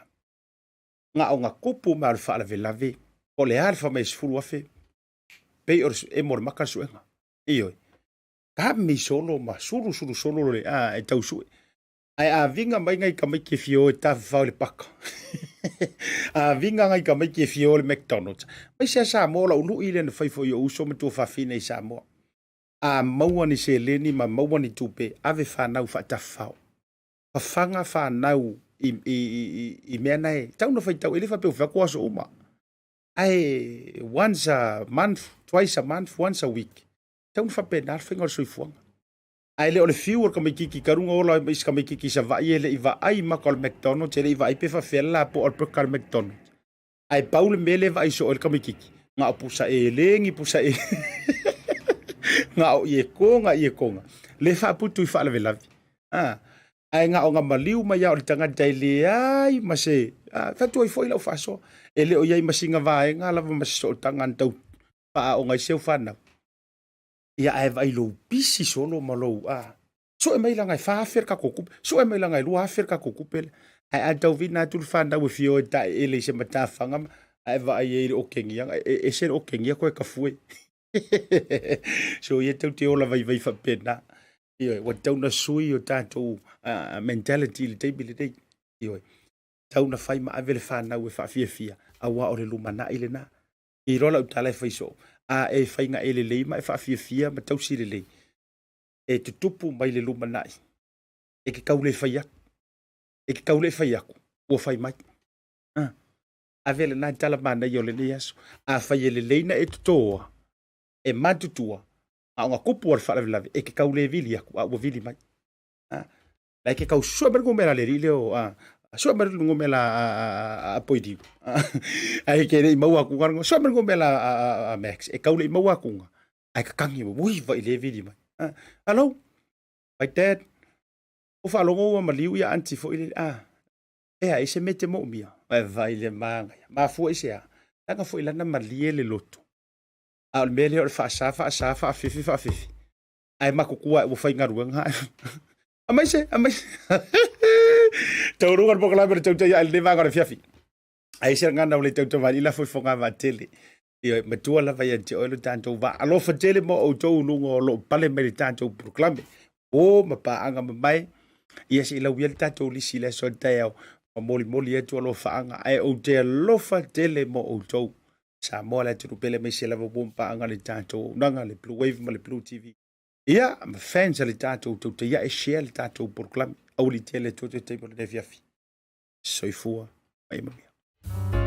na ona tupu mai o le faalavelave, po o le a le fai mai e 10,000, pei o le emo o le maka le suega. Ioe. Kami solo ma sulu sulu solo le, a, e tau sue. Ae a vinga mai ngai tamaiti e fia o e tafafao i le paka. A vinga ngai tamaiti e fia o i le McDonald's. Mai sea Samoa o lau lui lea na fai foi i ou uso ma tuafafine i Samoa. A maua ni seleni ma maua ni tupe, ave fanau faatafafao. Fafaga fanau i, i, i, i mea na e tau na faitau, e le faapea ua fai atu aso uma. Ae once a month, twice a month, once a week, tau na faapena le faiga o le soifuaga. Ae le o le fiu o le tamaititi talu ona ola i si tamaititi i Savaii e le i vaai maka o le McDonald's, e le i vaai pe faafefea le lapoa o le burger a le McDonald's. Ae pau le mea lea e vaai soo ai le tamaititi, na o pusa eleni, pusa eleni, na o iekoga, iekoga, le faaputu i faalavelave. A, ae na o na maliu mai lava o le tagata e leai ma se, a, fai atu ai foi lau faasoa, e le o i ai ma sina vaega lava ma se sootaga na tau faaaoga ai si au fanau. Ia ae vaai lou pisi solo ma lou a sue mai laga e 4000 le tatou tupe, sue mai laga e 2000 le tatou tupe lea. Ae a tauvina atu le fanau e fia o e taeele i se matafaga ma ae vaai ai i le okegia, e ese le okegia koe kafue. So ia tau te ola vaivai faapena. Ioe, ua tatau ona sui o tatou mentality i le taimi lenei. Ioe, tatau ona fai ma ave le fanau e faafiafia, aua o le lumanai lena. Iloa lau tala e fai soo, a e faigae lelei ma e faafiafia ma tausi lelei, e tutupu mai le lumanai, e te tau le fai atu, e te tau le fai atu, ua fai mai. Ah. Ave lena tala manaia o lenei aso. A fai e lelei na e totoa, e matutua, a o na kupu o le faalavelave, e te tau le vili atu, a ua vili mai. Ah. Lai ke kau sue mai le gomela le alii lea o a sue mai le gomela a a a Poidiu. Ai ke le i maua atu ngā sue mai le gomela a a a Max e kau le i maua atu ngā. Ai ka tangi mai, ui vai le vili mai. Ah, hello, my dad. O faalogo ua maliu ia auntie foi le ah. E ai se mea e te moomia. Vai vai le māngaia. Mafua i se a. Leaga foi lana malie le loto. A o le mea lea o le faasa faasa faafefe faafefe. Ae matutua ua faigaluega. Amaise, amaise. Tauruga le polokalame o le tautai ae lenei vaega o le afiafi. Ai se gagana o le tautavali la foi foga vaatele. Ioe, matua lava ia te oe lo tatou vaa. Alofa tele mo outou i luga o loo pale mai le tatou polokalame. O ma paaga mamae. Ia se i lauia le tatou lisi i le aso a taeao. Ma molimoli atu alofaaga. Ae ou te alofa tele mo outou. Samoa le atunuu pele aemaise lava ua ma paaga le tatou auaunaga le Blue Wave ma le Blue TV. Ia, ma fans a le tatou tautaiae share le tatou polokalame. Aua li tele atu atu e taimi o lenei afiafi. Soifua ma ia manuia.